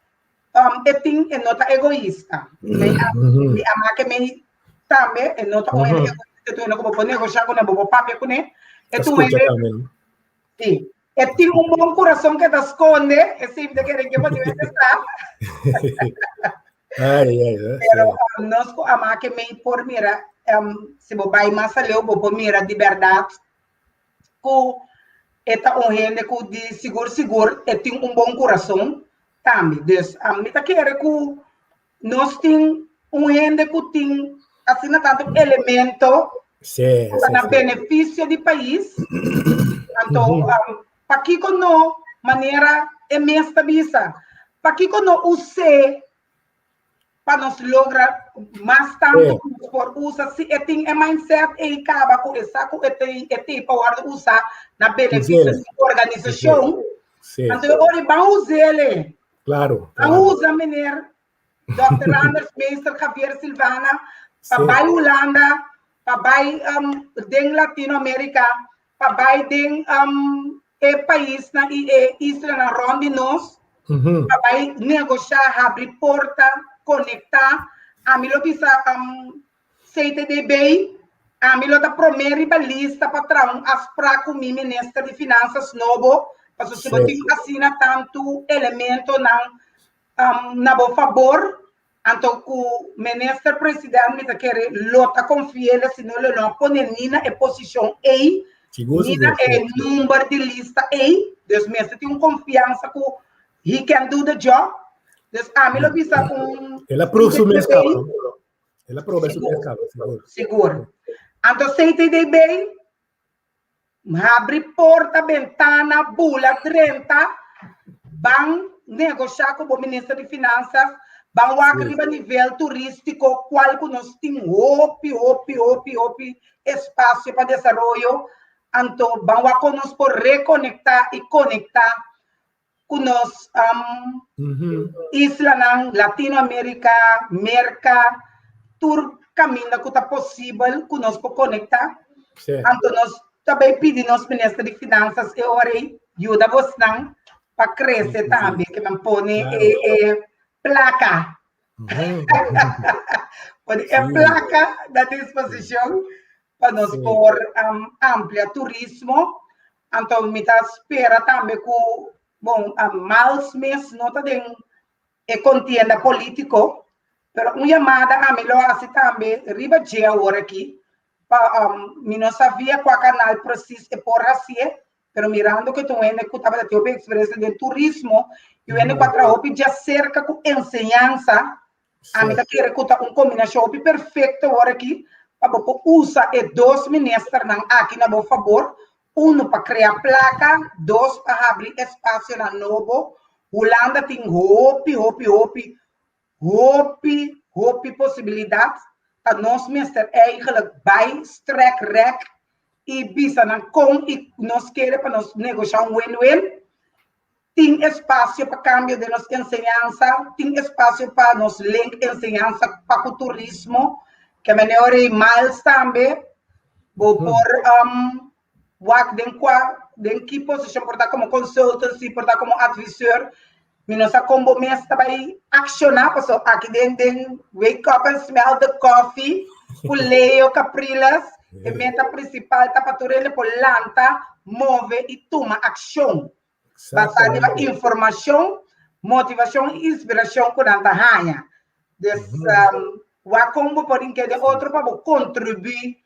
e tin, e no ta egoista. Mi a make mi tambe, e no ta un hende egoista, e ta un hende ku bo por negoshá kuné, bo por papia kuné. E ta un hende, sí. E tin un bon kurason ke ta skonde, e simple ta kere ke bo debe de sa. Ai, ai, ai. Pero nos ku ama ke mei por mira, si bo bai mas aleu, bo por mira di bèrdat ku e ta un hende ku di sigur sigur e tin un bon kurason tambe. Dus mi ta kere ku nos tin un hende ku tin asina tantu elemento sí, ku ta na benefisio di pais. Anto, pakiko no, manera e mes ta bisa, pakiko no us'é pa nos logra mas tantu ku nos por usa si e tin e mindset ei kaba ku e sa ku e tin e tin pa wòrdu usá na benefisio di organisashon. Anto e ora ban us'é. Claro. A usa meneer Dr. Anders Meester Javier Silvana pa bai Hulanda, pa bai um, den Latinoamérica, pa bai den um, e paisnan i e islanan rond di nos, pa bai negoshá, habri porta, konektá. Ami lo bisa um, CTDB, ami lo ta promé riba lista pa traha un afsprak ku mi minister di Finansas nobo, pasobra si bo tin asina tantu elementonan na bo fabor, anto ku minister president mi ta kere lo ta konfiele, si no lo no a pone ni na e posishon ei, ni na e number di lista ei, dus mester tin un konfiansa ku he can do the job. Dus ami lo bisa un El a proef su mes kaba. El a proba su mes kaba, sigur. Sigur. Anto CTDB habri porta, bentana, bula, drenta, ban negoshá ku bo minister di Finansas, ban wak riba nivel turístiko kual ku nos tin hopi, hopi, hopi, hopi espasio pa desaroyo. Anto ban wak kon nos por rekonektá i konektá ku nos islanan, Latinoamérica, Merka, tur kaminda ku ta posibel ku nos por konektá. Anto nos ta bai pidi nos minister di Finansas e ora ei yuda bosnan pa krese tambe, ke nan pone e plaka. Pone e plaka na disposishon pa nos por amplia turismo. Anto mi ta spera tambe ku, bon, Miles mes no ta den e kontienda polítiko, pero un yamada ami lo hasi tambe riba dje awor aki, pa mi no sa via kua kanal presis e por hasié, pero mirando ku e ta un hende ku tabata tin hopi eksperensia den turismo i un hende ku a traha hopi djaserka ku enseñansa, Ami ta kere ku ta un kombinashon hopi perfekto awor aki pa bo por usa e dos ministernan aki na bo fabor, unu pa krea plaka, dos pa habri espasionan nobo. Hulanda tin hopi, hopi, hopi, hopi, hopi posibilidat pa nos mester eigelijk bai strek rek i bisa nan kon i nos kere pa nos negosha un win-win. Tin espasio pa kambio den nos enseñansa, tin espasio pa nos link enseñansa pa ku turismo, ke manera ei Miles tambe bo por wak den kua den ki posishon por ta komo consultancy, por ta komo adviseur, mi no sa kon bo mes ta bai akshoná pasobra aki den den wake up and smell the coffee ku Leo Capriles e meta prinsipal ta pa tur hende por lanta, move i tuma akshon. Basá riba informashon, motivashon i inspirashon ku nan ta haña. Dus wak kon bo por hinka den otro pa bo kontribuí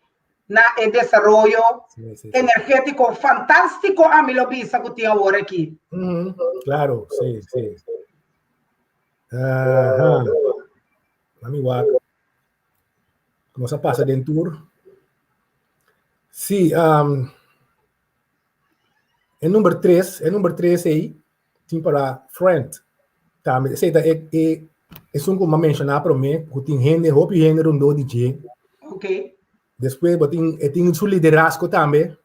na e desaroyo energétiko fantástiko ami lo bisa ku tin awor aki. Klaro, sí, sí. Aha. Ami wak. Nos a pasa den tur. Sí, um, E number tres, e number tres ei tin para friend. Tambe, esei ta e, e, esun ku mi a menshoná promé, ku tin hende, hopi hende rondó di dje. Ok. Despues bo tin, e tin su liderazgo tambe,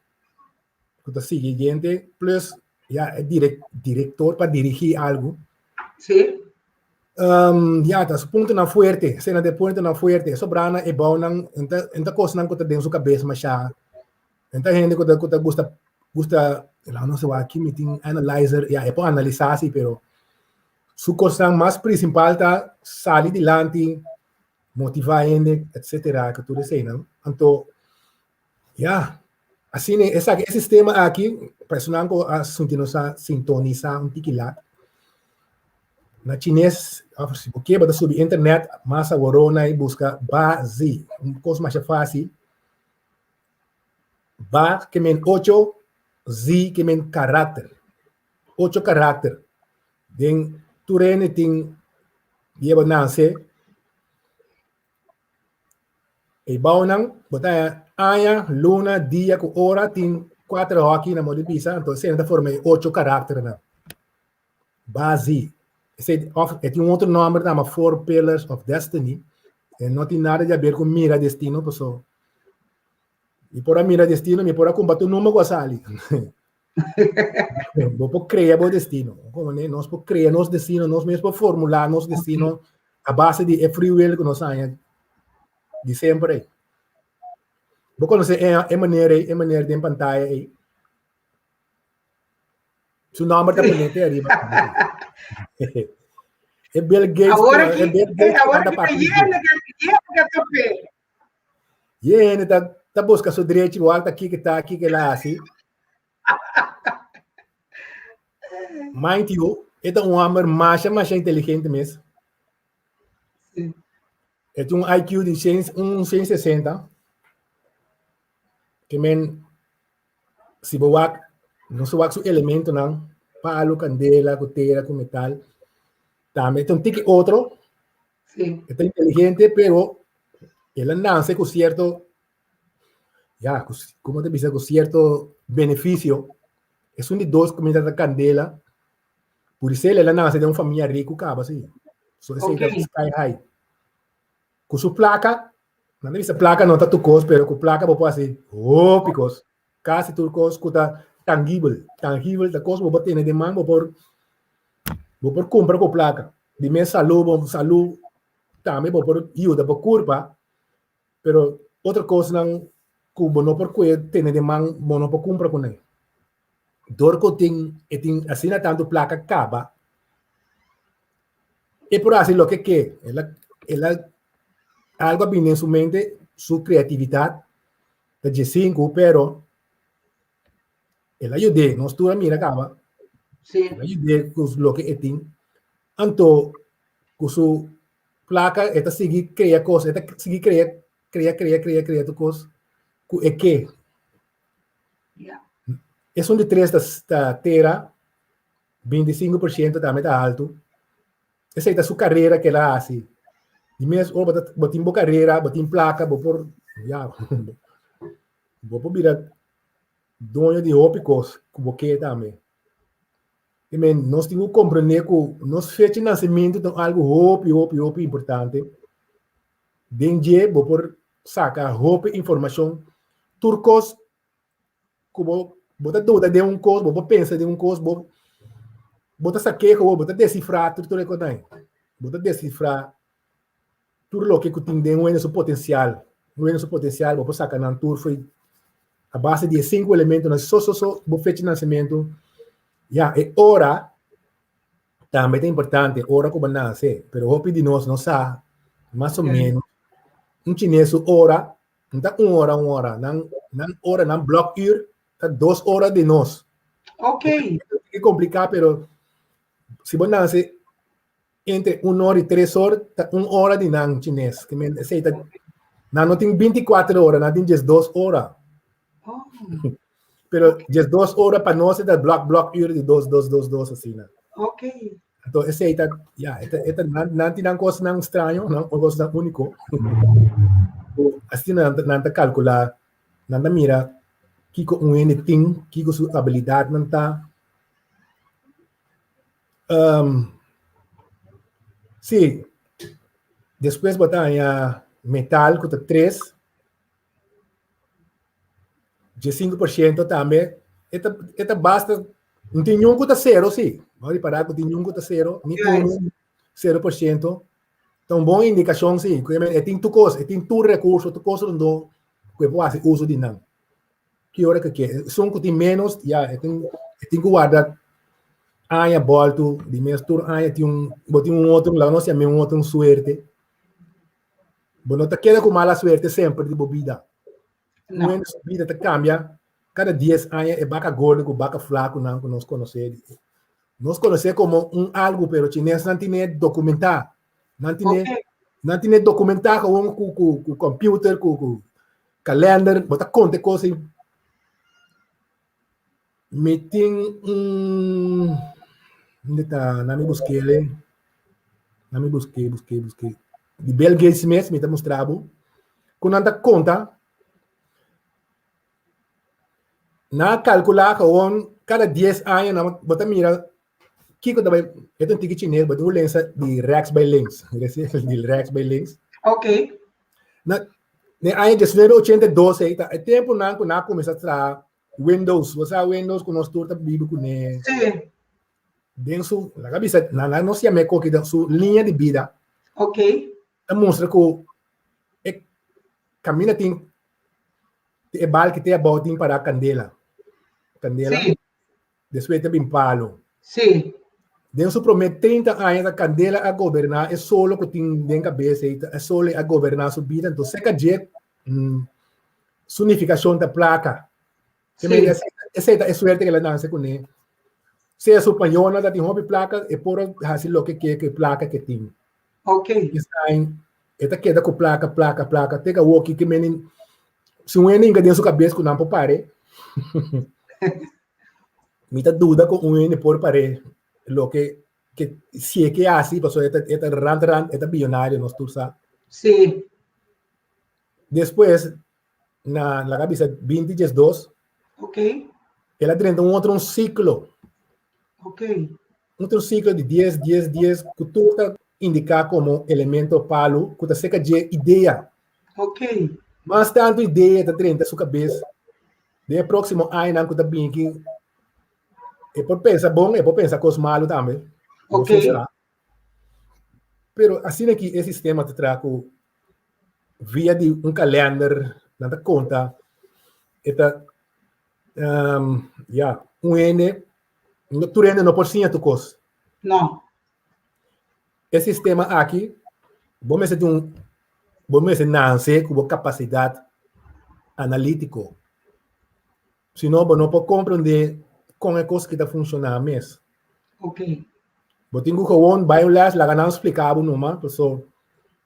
ku ta sigui gente, plus ya e direk, direktor pa dirigí algu. Sí. Um, ya, ta su puntonan fuerte, esei ta puntonan fuerte. Sobrá nan e bounan, en ta, en ta kosnan ku ta den su kabes mashá. En ta hende ku ta, ku ta gusta, gusta, la no sé wak, aki mi tin analyzer, ya, e por analisá si, pero su kosnan mas prinsipal ta sali dilanti, motivá hende, etcétera, ku tur eseinan. Anto, ya, asina esaki e sistema aki, pa esunnan ku a sintonisá, sintonisá un tiki lat, na chines, òf si bo ke bo ta subi internet, mas aworona i buska Ba Zi, un kos masha fásil. Ba ke men ocho, Zi ke men karakter. Ocho karakter. Den tur hende tin yeba nase e bounan bo ta haña aña, luna, dia ku ora tin kuater hòki na modo di bisa, anto esei nan ta forma e ocho karakternan. Bazi. Esei òf e tin un otro nòmber ta yama Four Pillars of Destiny. E no tin nada di haber ku mira destino paso mi por a mira destino, mi por a kumpa tur number ku a sali. Bo por crea bo destino. Como ne? Nos por crea nos destino, nos mes por formula nos destino a base di e free will que nos haña di semper ei. Bo conoce e, e manera ei, e manera den pantalla ei. Su nomber ta ponete arriba. E Bill Gates, Awor e Bill Gates awor anda ki papia. yende yende tope. Yende ta ta busca su drechi, wak ta kiko ta, kiko el a hasi. Mind you, e ta un homber masha masha inteligente mes. Sí. E tin un IQ di un 160. Ke men, si bo wak, nos wak su elementonan, palu, kandela, ku tera, ku metal. Tambe e ta un tiki otro. Sí. E ta inteligente, pero el a nase ku sierto ya, ku, como te bisa, ku sierto beneficio. Esun di dos kuminda ta kandela. Por esei el a nase den un famia riku kaba si. So esei ta Ok. sky high. Ku su plaka, nan ta bisa plaka no ta tur kos, pero ku plaka bo por hasi hopi kos. Kasi tur kos ku ta tangibel. Tangibel ta kos bo por tene den man, bo por bo por kumpra ku plaka. Di mes salú, bo salú tambe bo por yuda bo kurpa, pero otro kosnan ku bo no por kue tene den man, bo no por kumpra kuné. Dor ku tin e tin asina tantu plaka kaba, e por hasi loke ke. El a el a algu a bini den su mente, su kreatividat ta dje sinku, pero el a yud'é, nos tur a mira kaba. Sí. El a yud'é ku loke e tin. Anto ku su plaka e ta sigui krea kos, e ta sigui krea, krea, krea, krea, krea tur kos ku e ke. Ja. Esun di tres ta, ta tera, 25% tambe ta altu. Esei ta su karera ku el a hasi. Di mes ora bo ta, bo tin bo karera, bo tin plaka, bo por, ya, bo por bira doño di hopi kos ku bo ke tambe. I men, nos tin ku komprendé ku nos fecha di nasimentu ta algu hopi, hopi, hopi importante. Den dje bo por saka hopi informashon. Tur kos ku bo bo ta duda den un kos, bo por pensa den un kos, bo bo ta sak'é ku bo, bo ta desifrá tur tur e kosnan. Bo ta desifrá tur loke ku tin den wende su potensial. Wende su potensial, bo por saka nan tur fo'i a base di e sinku elementonan so so so bo fecha di nasimentu. Ya, e ora tambe ta importante, ora ku bo nase, pero hopi di nos no sa mas o menos un chines su ora no ta un ora un ora, nan nan ora nan blok uur ta dos ora di nos. Ok. E kompliká pero si bo nase entre un ora i tres ora ta un ora di nan chines. Ke men esei ta nan no tin 24 ora, nan tin 12 ora. Oh. Pero 12 ora pa nos ta blok blok uur di dos dos dos dos asina. Ok. Anto esei ta ya, e ta e ta nan nan tin nan kosnan straño, nan kosnan úniko. Asina nan ta nan ta kalkulá, nan ta mira kiko un hende tin, kiko su abilidatnan ta. Um, sí. Despues bo ta haña metal ku ta tres. 15% tambe. E ta, e ta basta. No tin niun ku ta sero, sí. Bo a ripará ku tin niun ku ta sero, ni unu 0%. Ta un bon indikashon, sí. Ku e tin tur kos, e tin tur rekurso, tur kos rondó ku e por hasi uso di nan. Ki ora ku e ke. Esun ku tin ménos, ya, e tin, e tin ku warda aña bòltu, di mes tur aña tin un, bo tin un otro, laga nos yam'é un otro un suerte. Bo no ta keda ku mala suerte semper di bo bida. No. Un hende su bida ta kambia kada dies aña e baka gordo ku baka flakunan ku nos konosé. Nos konosé komo un algu pero chinesnan tine dokumentá. Nan tine Ok. nan tine dokumentá gewoon ku ku ku computer ku ku kalender bo ta konta e kos ei. Mi tin un unda ta na mi busk'é na mi busk'é busk'é busk'é di Bill Gates mes mi ta mustra bo ku nan ta konta nan a kalkulá gewoon kada dies aña nan bo ta mira kiko ta bai e ta un tiki chines bo tin ku lensa di rèks bai links di rèks bai links. Ok. Na den aña 1982 ei ta e tempunan ku nan a kuminsá traha Windows, bo sa Windows ku nos tur ta biba kuné. Sí. Den su, laga bisa, na na nos yam'é koki den su liña di bida. Ok. Ta mustra ku e kaminda tin e bal ki te abou tin para kandela. Kandela. Sí. Despues ta bin palo. Sí. Den su promé 30 aña ta kandela a goberná e solo ku tin den kabes ei, e solo ei a goberná su bida. Entonces seka dje su nifikashon ta plaka. Sí. Esei ta e suerte ku el a nanse kuné. Sea su pañonan ta tin hopi plaka, e por a hasi loke ke ku e plaka ke tin. Ok. Esei e ta keda ku plaka, plaka, plaka, te ku awoki ke meni si un hende hinka den su kabes ku nan por pare. Mi ta duda ku un hende por par'é loke ke si e ke hasi pasobra e ta e ta rant rant e ta biyonario nos tur sa. Sí. Despues na laga bisa binti diesdos Ok. el a drenta un otro un siklo. Ok. Un otro siklo di dies dies dies ku tur ta indiká komo elemento palu ku ta seka dje idea. Ok. Mas tantu idea ta drenta su kabes Den e próksimo añanan ku ta bini aki, e por pensa bon, e por pensa kos malu tambe. No Ok. funshoná. Pero asina ki e sistema ta traha ku via di un kalender nan ta konta e ta ya un hende tur hende no por siña tur kos. No. E sistema aki, bo mester tin un, bo mester nanse ku bo kapasidat analítiko. Si no, bo no por komprendé kon e kos aki ta funshoná mes. Ok. Bo tin ku gewoon bai un lès, laga nan splika bo numa, paso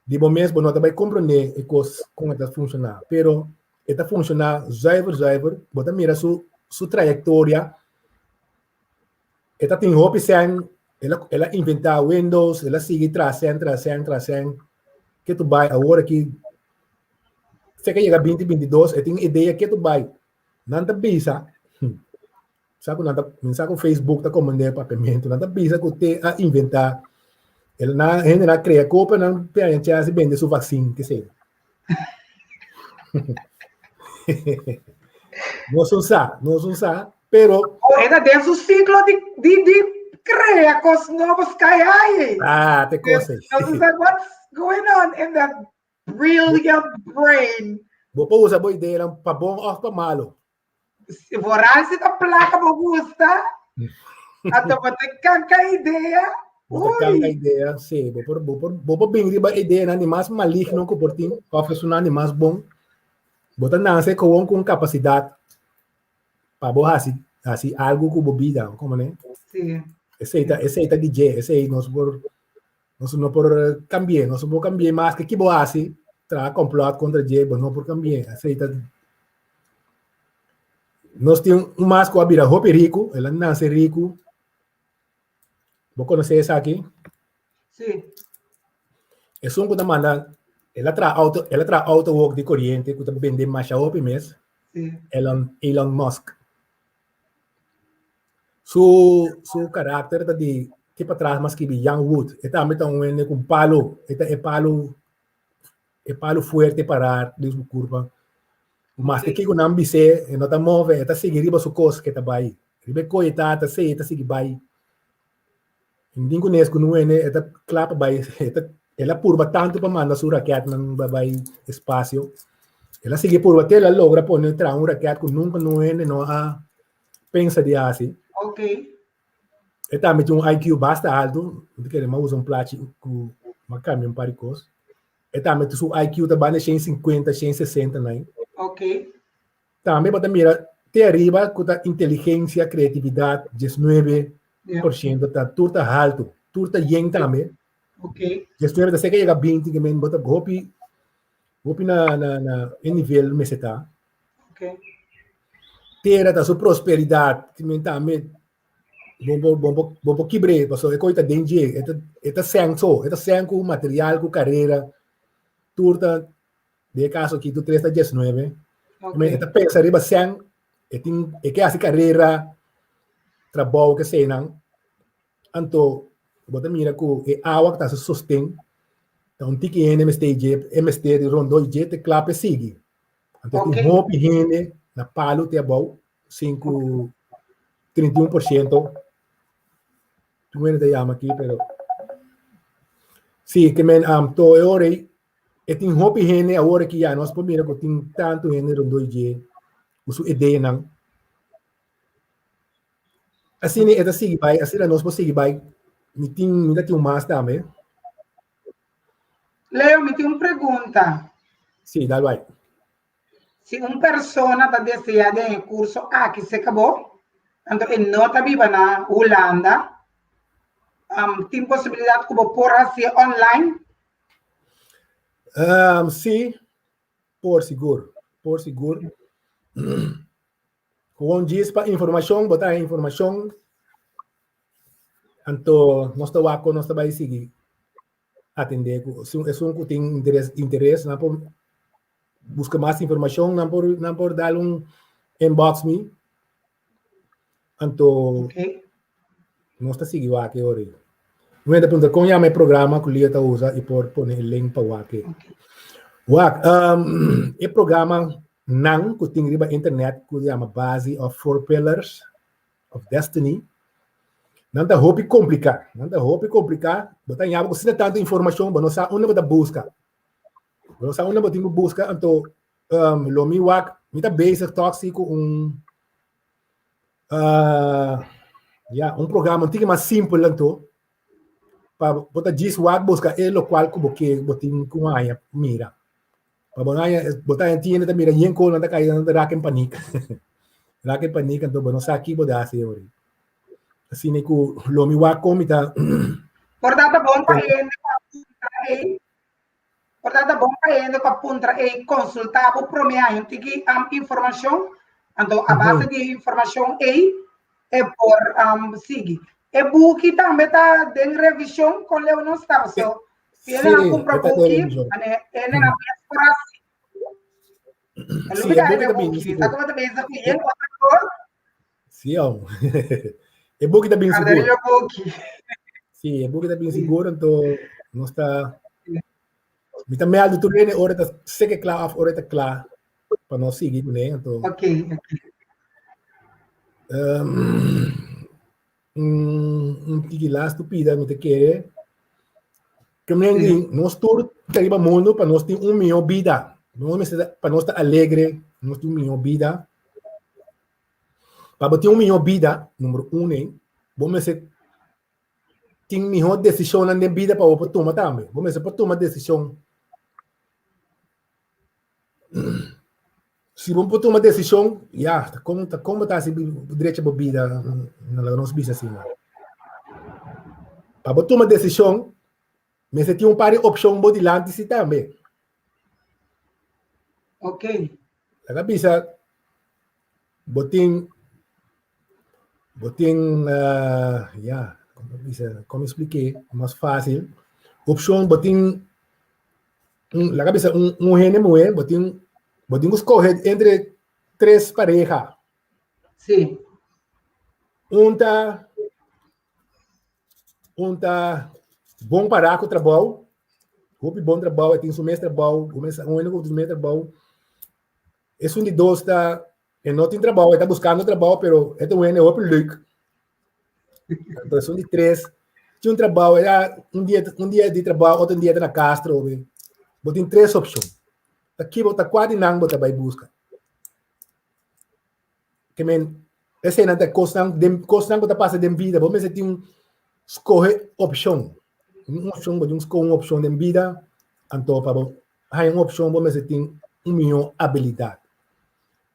di bo mes bo no ta bai komprendé e kos kon e ta funshoná. Pero e ta funshoná zuiver zuiver, bo ta mira su su trayektoria. E ta tin hopi sèn, el a el a inventá Windows, el a sigui traha sèn, traha sèn, traha sèn, ke tu bai awor aki se ke yega 2022 e tin idea ke tu bai. Nan ta bisa, sa ku nan ta, mi sa ku Facebook ta komand'é papiamentu, nan ta bisa ku te a inventá, el nan hende nan a krea kopa nan te haña chèns di bende su vaksin, ke sei. Nos un sa, nos un sa, pero... Oh, era den su ciclo di, di, di crea cos nobo sky high. Ah, te cos. Nos un sa what's going on in that brilliant brain. Bo por usa bo idea pa bon of pa malo. Vooral si ta placa bo gusta. Anto bo ta kanka idea. Bo ta kanka idea, sí. Bo por, bo por, bo por bin riba ideanan di mas maligno ku por tin, òf esunnan di mas bon. Bo ta nase gewoon ku un kapasidat pa bo hasi, hasi algu ku bo bida, komo ne? Sí. Esei ta, esei ta di dje, esei nos por, nos no por kambi'é, nos no por kambi'é maske ki bo hasi, traha complot kontra dje, bo no por kambi'é. Esei ta Nos tin un mas ku a bira hopi riku, el a nase riku. Bo konosé esaki? Sí. Esun ku ta manda, el a traha auto, el a traha auto wok di koriente ku ta bende masha hopi mes. Sí. Elon, Elon Musk. Su, su karakter ta di, ki patras mas skibi Young Wood. E tambe ta un hende ku un palu, e ta e palu. E palu fuerte pará den su kurpa. Maske kiko nan bis'é, e no ta move, e ta sigui riba su kos ke ta bai. Riba e koe ta, ta sei, e ta sigui bai. Indin ku nes ku nuene, e ta kla pa bai. E ta, el a purba tantu pa manda su rakètnan pa bai espasio. El a sigui purba te el a logra pone traha un rakèt ku nunka nuene no a pensa di hasi. Ok. E tambe tin un IQ basta altu. Mi ta kere mi a usa un plachi ku mi a kambia un par di kos. E tambe su IQ ta banda 150, 160 nai. Ok. Tambe bo ta mira te ariba ku ta inteligensia, kreatividat, 19% ta tur ta haltu, tur ta yen tambe. Ok. 19 ta seka yega 20 ke men bo ta hopi hopi na na na e nivel mester ta. Ok. Tera ta su prosperidat, ke men tambe bo bo bo bo bo por kibr'é pasobra e kos ta den dje, e ta e ta sèn so, e ta sèn ku material, ku karera, tur ta den e kaso aki tur tres ta diesnuebe. Ok. E ta pensa riba sèn, e tin e ke hasi karera, trabou keseinan. Anto bo ta mira ku e awa ku ta hasi sosten ta un tiki hende mester dje, e mester di rondó dje te kla pa e sigui. Anto tin hopi hende na palu te abou, sinku, 31%. Tin hende ta yama aki, pero sí, ke men to e ora ei e tin hopi hende awor aki ya nos por mira ku tin tantu hende rondó dje ku su ideanan. Asina e ta sigui bai, asina nos por sigui bai. Mi tin, mi ta tin un mas tambe. Leo, mi tin un pregunta. Sí, dal bai. Si un persona ta desea den e curso aki se cabo, anto e no ta biba na Hulanda, um, tin posibilidad cu bo por hacié online? Sí, por sigur, por sigur. Gewoon djis pa informashon, bo ta haña informashon, anto nos ta wak kon nos ta bai sigui atendé ku esun ku tin interes, interes nan por buska mas informashon, nan por nan por dal un inbox mi, anto nos ta sigui wak e ora ei. Mi mester puntra kon yama e programa ku Lia ta usa i por pone e link pa wak e. Wak, e programa nan ku tin riba internet ku yama Base of Four Pillars of Destiny, nan ta hopi kompliká, nan ta hopi kompliká, bo ta yama ku asina tantu informashon, bo no sa unda bo ta buska. Bo no sa unda bo tin ku buska, anto lo mi wak, mi ta bezig tòg si ku un ya, un programa un tiki mas simpel anto, pa bo ta djis wak buska e lokual ku bo ke, bo tin ku haña mira. Pa bo haña, bo ta haña tienda ta mira yen kos nan ta kai nan ta raka en panik. Raka en panik anto bo no sa ki bo ta hasi ori. Asina ku lo mi wak kon mi ta. Por ta ta bon pa hende ku a puntra ei, por ta ta bon pa hende ku a puntra ei konsultá bo promé haña un tiki informashon, anto a base di e informashon ei e por sigui. E buki tambe ta den revishon kon leu nos ta paso Si e nan kumpra buki, ane e nan mes por hasi. Sí, e buki ta bini sigur. Sa kuma ta bezig ku yen otro kos? Sí, om. E buki ta bini sigur. Arda buki. Sí, e buki ta bini sigur, anto nos ta mi ta meldu tur hende ora ta seke kla of ora ta kla pa nos sigui kuné, anto. Ok, ok. Un tiki lastu pida mi ta kere ke men di nos tur ta riba mundu pa nos tin un mihó bida. Nos mester pa nos ta alegre, nos tin un mihó bida. Pa bo tin un mihó bida, number un ei, bo mester tin mihó desishonnan den bida pa bo por tuma tambe. Bo mester por tuma desishon. Si bo por tuma desishon, ya, ta kon ta kon bo ta hasi drecha bo bida, na laga nos bisa asina. Pa bo tuma desishon, mester tin un par di opshon bo dilanti si tambe. Ok. Laga bisa, bo tin, bo tin, ya, kon bisa, kon mi splik'é mas fásil? Opshon, bo tin un, laga bisa un, un hende muhé, bo tin, bo tin ku skohe entre tres pareha. Sí. Un ta, un ta bon pará ku trabou. Hopi bon trabou, e tin su mes trabou, un hende ku tin su mes trabou. Esun di dos ta, e no tin trabou, e ta buskando trabou, pero e ta un hende hopi leuk. Anto esun di tres, tin un trabou, e ta un dia, un dia di trabou, otro dia ta na kas trobe. Bo tin tres opshon. Ta ki bo ta kua di nan bo ta bai buska? Ke men, eseinan ta kosnan, den kosnan ku ta pasa den bida. Bo mester tin un skohe opshon. Un opshon, bo tin un skohe un opshon den bida, anto pa bo haña un opshon bo mester tin un mihó abilidat.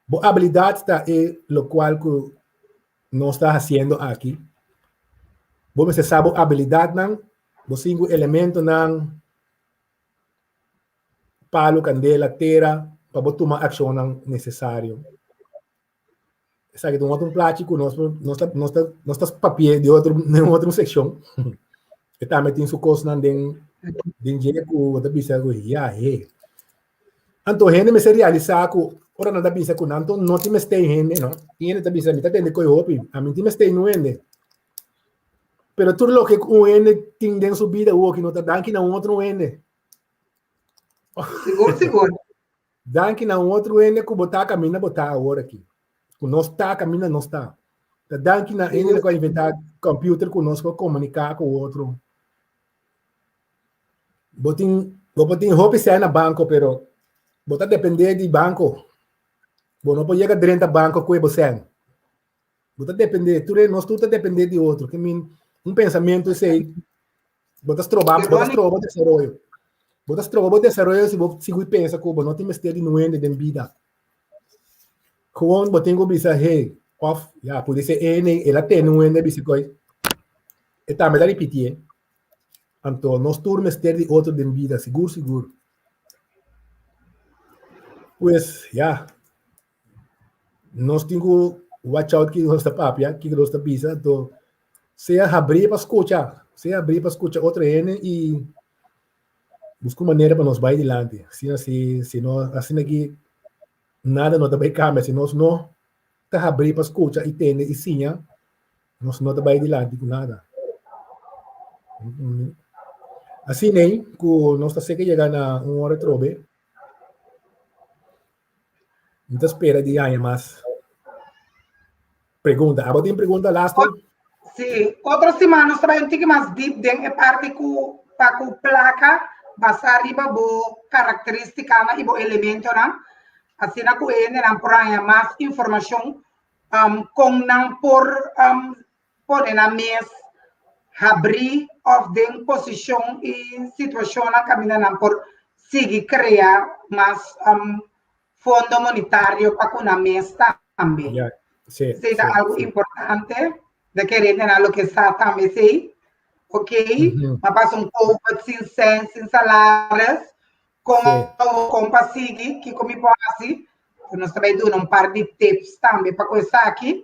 Bo abilidat ta e lokual ku nos ta hasiendo aki. Bo mester sa bo abilidatnan, bo sinku elementonan, palu, kandela, tera, pa bo tuma akshonnan nesesario. Esaki ta un otro plachi ku nos nos ta nos ta nos ta papi'é di otro den otro sekshon. E tambe tin su kosnan den den dje ku bo ta bisa ku ya he. Anto hende mester realisá ku ora nan ta bisa ku nan no tin mester hende no. Tin hende ta bisa mi ta tende koe hopi, ami tin mester un hende. Pero tur loke un hende tin den su bida awoki no ta danki na un otro hende. Sigur, sigur. Danki na un otro hende ku bo ta kaminda bo ta awor aki. Ku nos ta kaminda nos ta. Ta danki na hende ku a inventá computer ku nos por komuniká ku otro. Bo tin, bo por tin hopi sèn na banko pero bo ta dependé di banko. Bo no por yega drenta banko ku e bo sèn. Bo ta dependé, tur e nos tur ta dependé di otro. Ke min un pensamentu esei bo ta stroba, bo ta stroba bo desaroyo. Bo ta stroba bo desaroyo si bo sigui pensa ku bo no tin mester di nuende den bida. Gewoon bo tin ku bisa hey, òf ya pudi ser ene el a tene un hende a bisa koi e tambe ta ripitié. Anto nos tur mester di otro den bida, sigur sigur. Pues ya. Nos tin ku watch out kiko nos ta papia, kiko nos ta bisa, anto sea habrí pa skucha, sea habrí pa skucha otro hende i buska un manera pa nos bai dilanti. Asina si si no asina aki nada no ta bai kambia si nos no ta habrí pa skucha i tende i siña, nos no ta bai dilanti ku nada. Asina ei ku nos ta seka yega na un ora atrobe. Mi ta spera di haña mas pregunta. Abo tin pregunta lasto? Sí, otro siman nos ta bai un tiki mas deep den e parti ku pa ku plaka basá riba bo karakterístikanan i bo elementonan. Asina ku e hendenan por haña mas informashon um, kon nan por um, pone nan mes habrí òf den posishon i situashonnan kaminda nan por sigui krea mas fondo monetario pa ku nan mes tambe. Ya, sí, Esei ta sí, algu sí. importante de kere nan loke sa tambe esei. Ok, Ujú. m'a pasa un covid sin sèn, sin salaris, kon Sí. kon pa sigui, kiko mi por hasi? Nos ta bai duna un par di tips tambe pa ku esaki.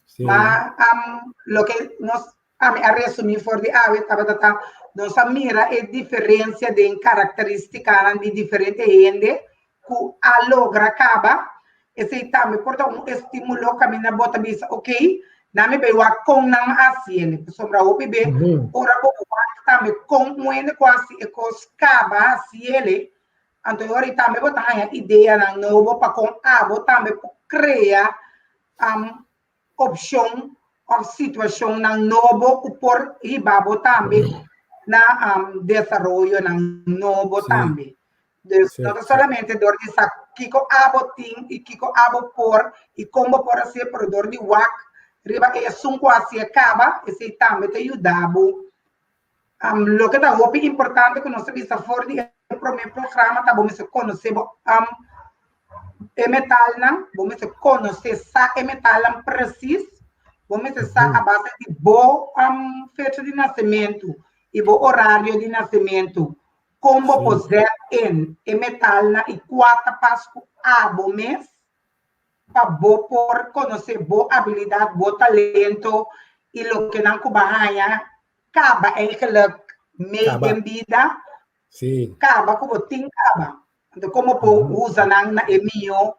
Sí. Ma um, loke nos ami a resumí for di awe tabata ta nos a mira e diferencia den karakterístikanan di diferente hende ku a logra kaba. Esei tambe por ta un estímulo kaminda bo ta bisa, ok, nan mi bai wak kon nan a hasi ele. Pasobra hopi be ora bo wak tambe kon un hende ku hasi e kos kaba hasi ele, anto e ora ei tambe bo ta haña ideanan nobo pa kon abo tambe por krea um, opshon òf situashonnan nobo ku por hiba bo tambe na um, desaroyonan nobo Sí. tambe. Dus Sí, no ta sí. solamente dor di sa kiko abo tin i kiko abo por i kon bo por hasié, pero dor di wak riba esun ku hasié kaba, esei tambe ta yuda bo. Um, loke ta hopi importante ku nos ta bisa for di e promé programa ta bo mester konosé bo um, e metalnan, bo mester konosé sa e metalnan presis, bo mester sa a base di bo um, fecha di nasementu i bo orario di nasementu, kon bo por zet in e metalnan i kua ta pas ku abo mes pa bo por konosé bo abilidat, bo talento i lokenan ku bo a haña kaba eigenlijk mee Kaba. den bida, Sí. kaba ku bo tin kaba. Anto komo por usa nan na e mihó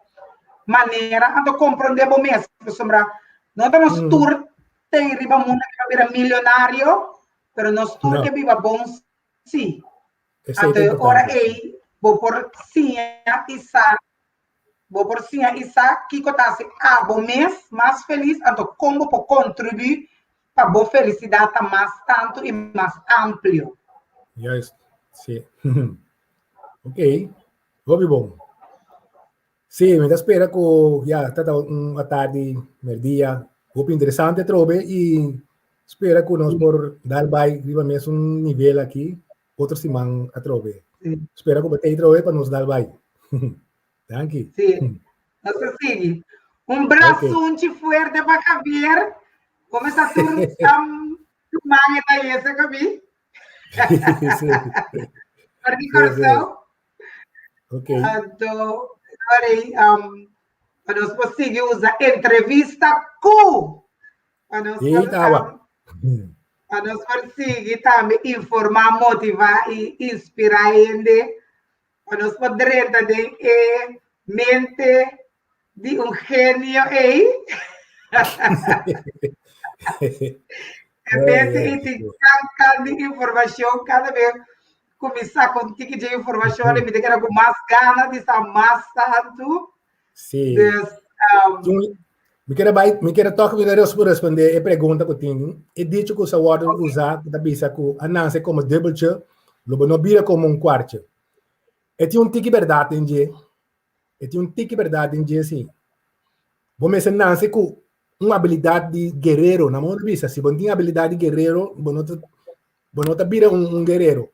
manera, anto komprondé bo mes, pasobra no ta nos tur ten riba mundu ke ta bira milionario, pero nos tur No. ke biba bon sí. Esei ta Anto ora importante. ei bo por siña i sa, bo por siña i sa kiko ta hasi abo mes mas felis, anto kon bo por kontribuí pa bo felisidat ta mas tantu i mas amplio. Juist, sí. Ok, hopi bon. Sí, mi ta spera ku ya ta ta un atardi, merdia, hopi interesante atrobe i spera ku nos por dal bai riba mesun nivel aki otro siman atrobe. Spera ku bo ta ei atrobe pa nos dal bai. Danki. Sí, nos ta sigui. Un brasunchi fuerte pa Javier. Como está tur um, tu man e ta yese kabi? Sí. For di Kòrsou. Ok. Anto, sorry, um, pa nos por sigui usa entrevista ku. Pa nos Sí, por, tawa. um, pa nos por sigui tambe informá, motivá i inspirá hende. Pa nos por drenta den e mente di un genio ei. E mente ei tin kan di informashon kada bes ku mi saka un tiki dje informashon mi ta keda ku mas gana di sa mas tantu. Sí. Dus, Mi kere bai, mi kere toch mi kere responde e pregunta ku tin. E dicho ku sa wòrdu usá ku ta bisa ku a nase komo dubbeltje, lo bo no bira komo un kwartje. E tin un tiki bèrdat den dje. E tin un tiki bèrdat den dje si. Bo mester nase ku un abilidat di guerero. Na modo di bisa, si bo no tin abilidat di guerero, bo no ta, bo no ta bira un, un guerero.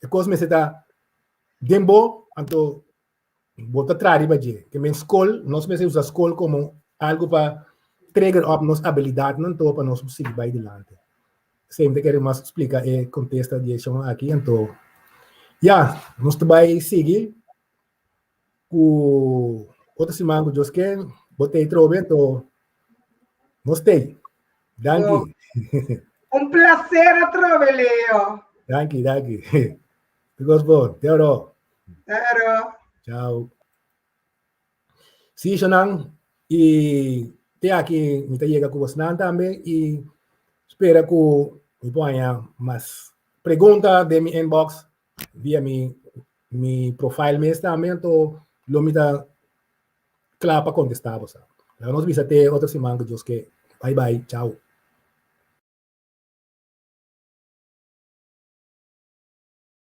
E kos mester ta den bo, anto bo ta traha riba dje. Ke men skol, nos mester usa skol komo algu pa trigger up nos abilidatnan anto pa nos sigui bai dilanti. Esei mi ta kere mas splika e kontesta di e shon aki. Anto, ya, nos ta bai sigui ku otro siman ku Dios ke, bo t'ei trobe, anto nos t'ei. Danki. Un placer atrobe, Leo. Danki, danki. Tur kos bon. Te oro. Te oro. Chao. Sí, Shonan, i te aki mi ta yega ku bosnan tambe i spera ku mi por haña mas pregunta den mi inbox via mi mi profile mes tambe, anto lo mi ta kla pa kontestá boso. Laga nos bisa te otro siman ku Dios ke. Bai bai, chao.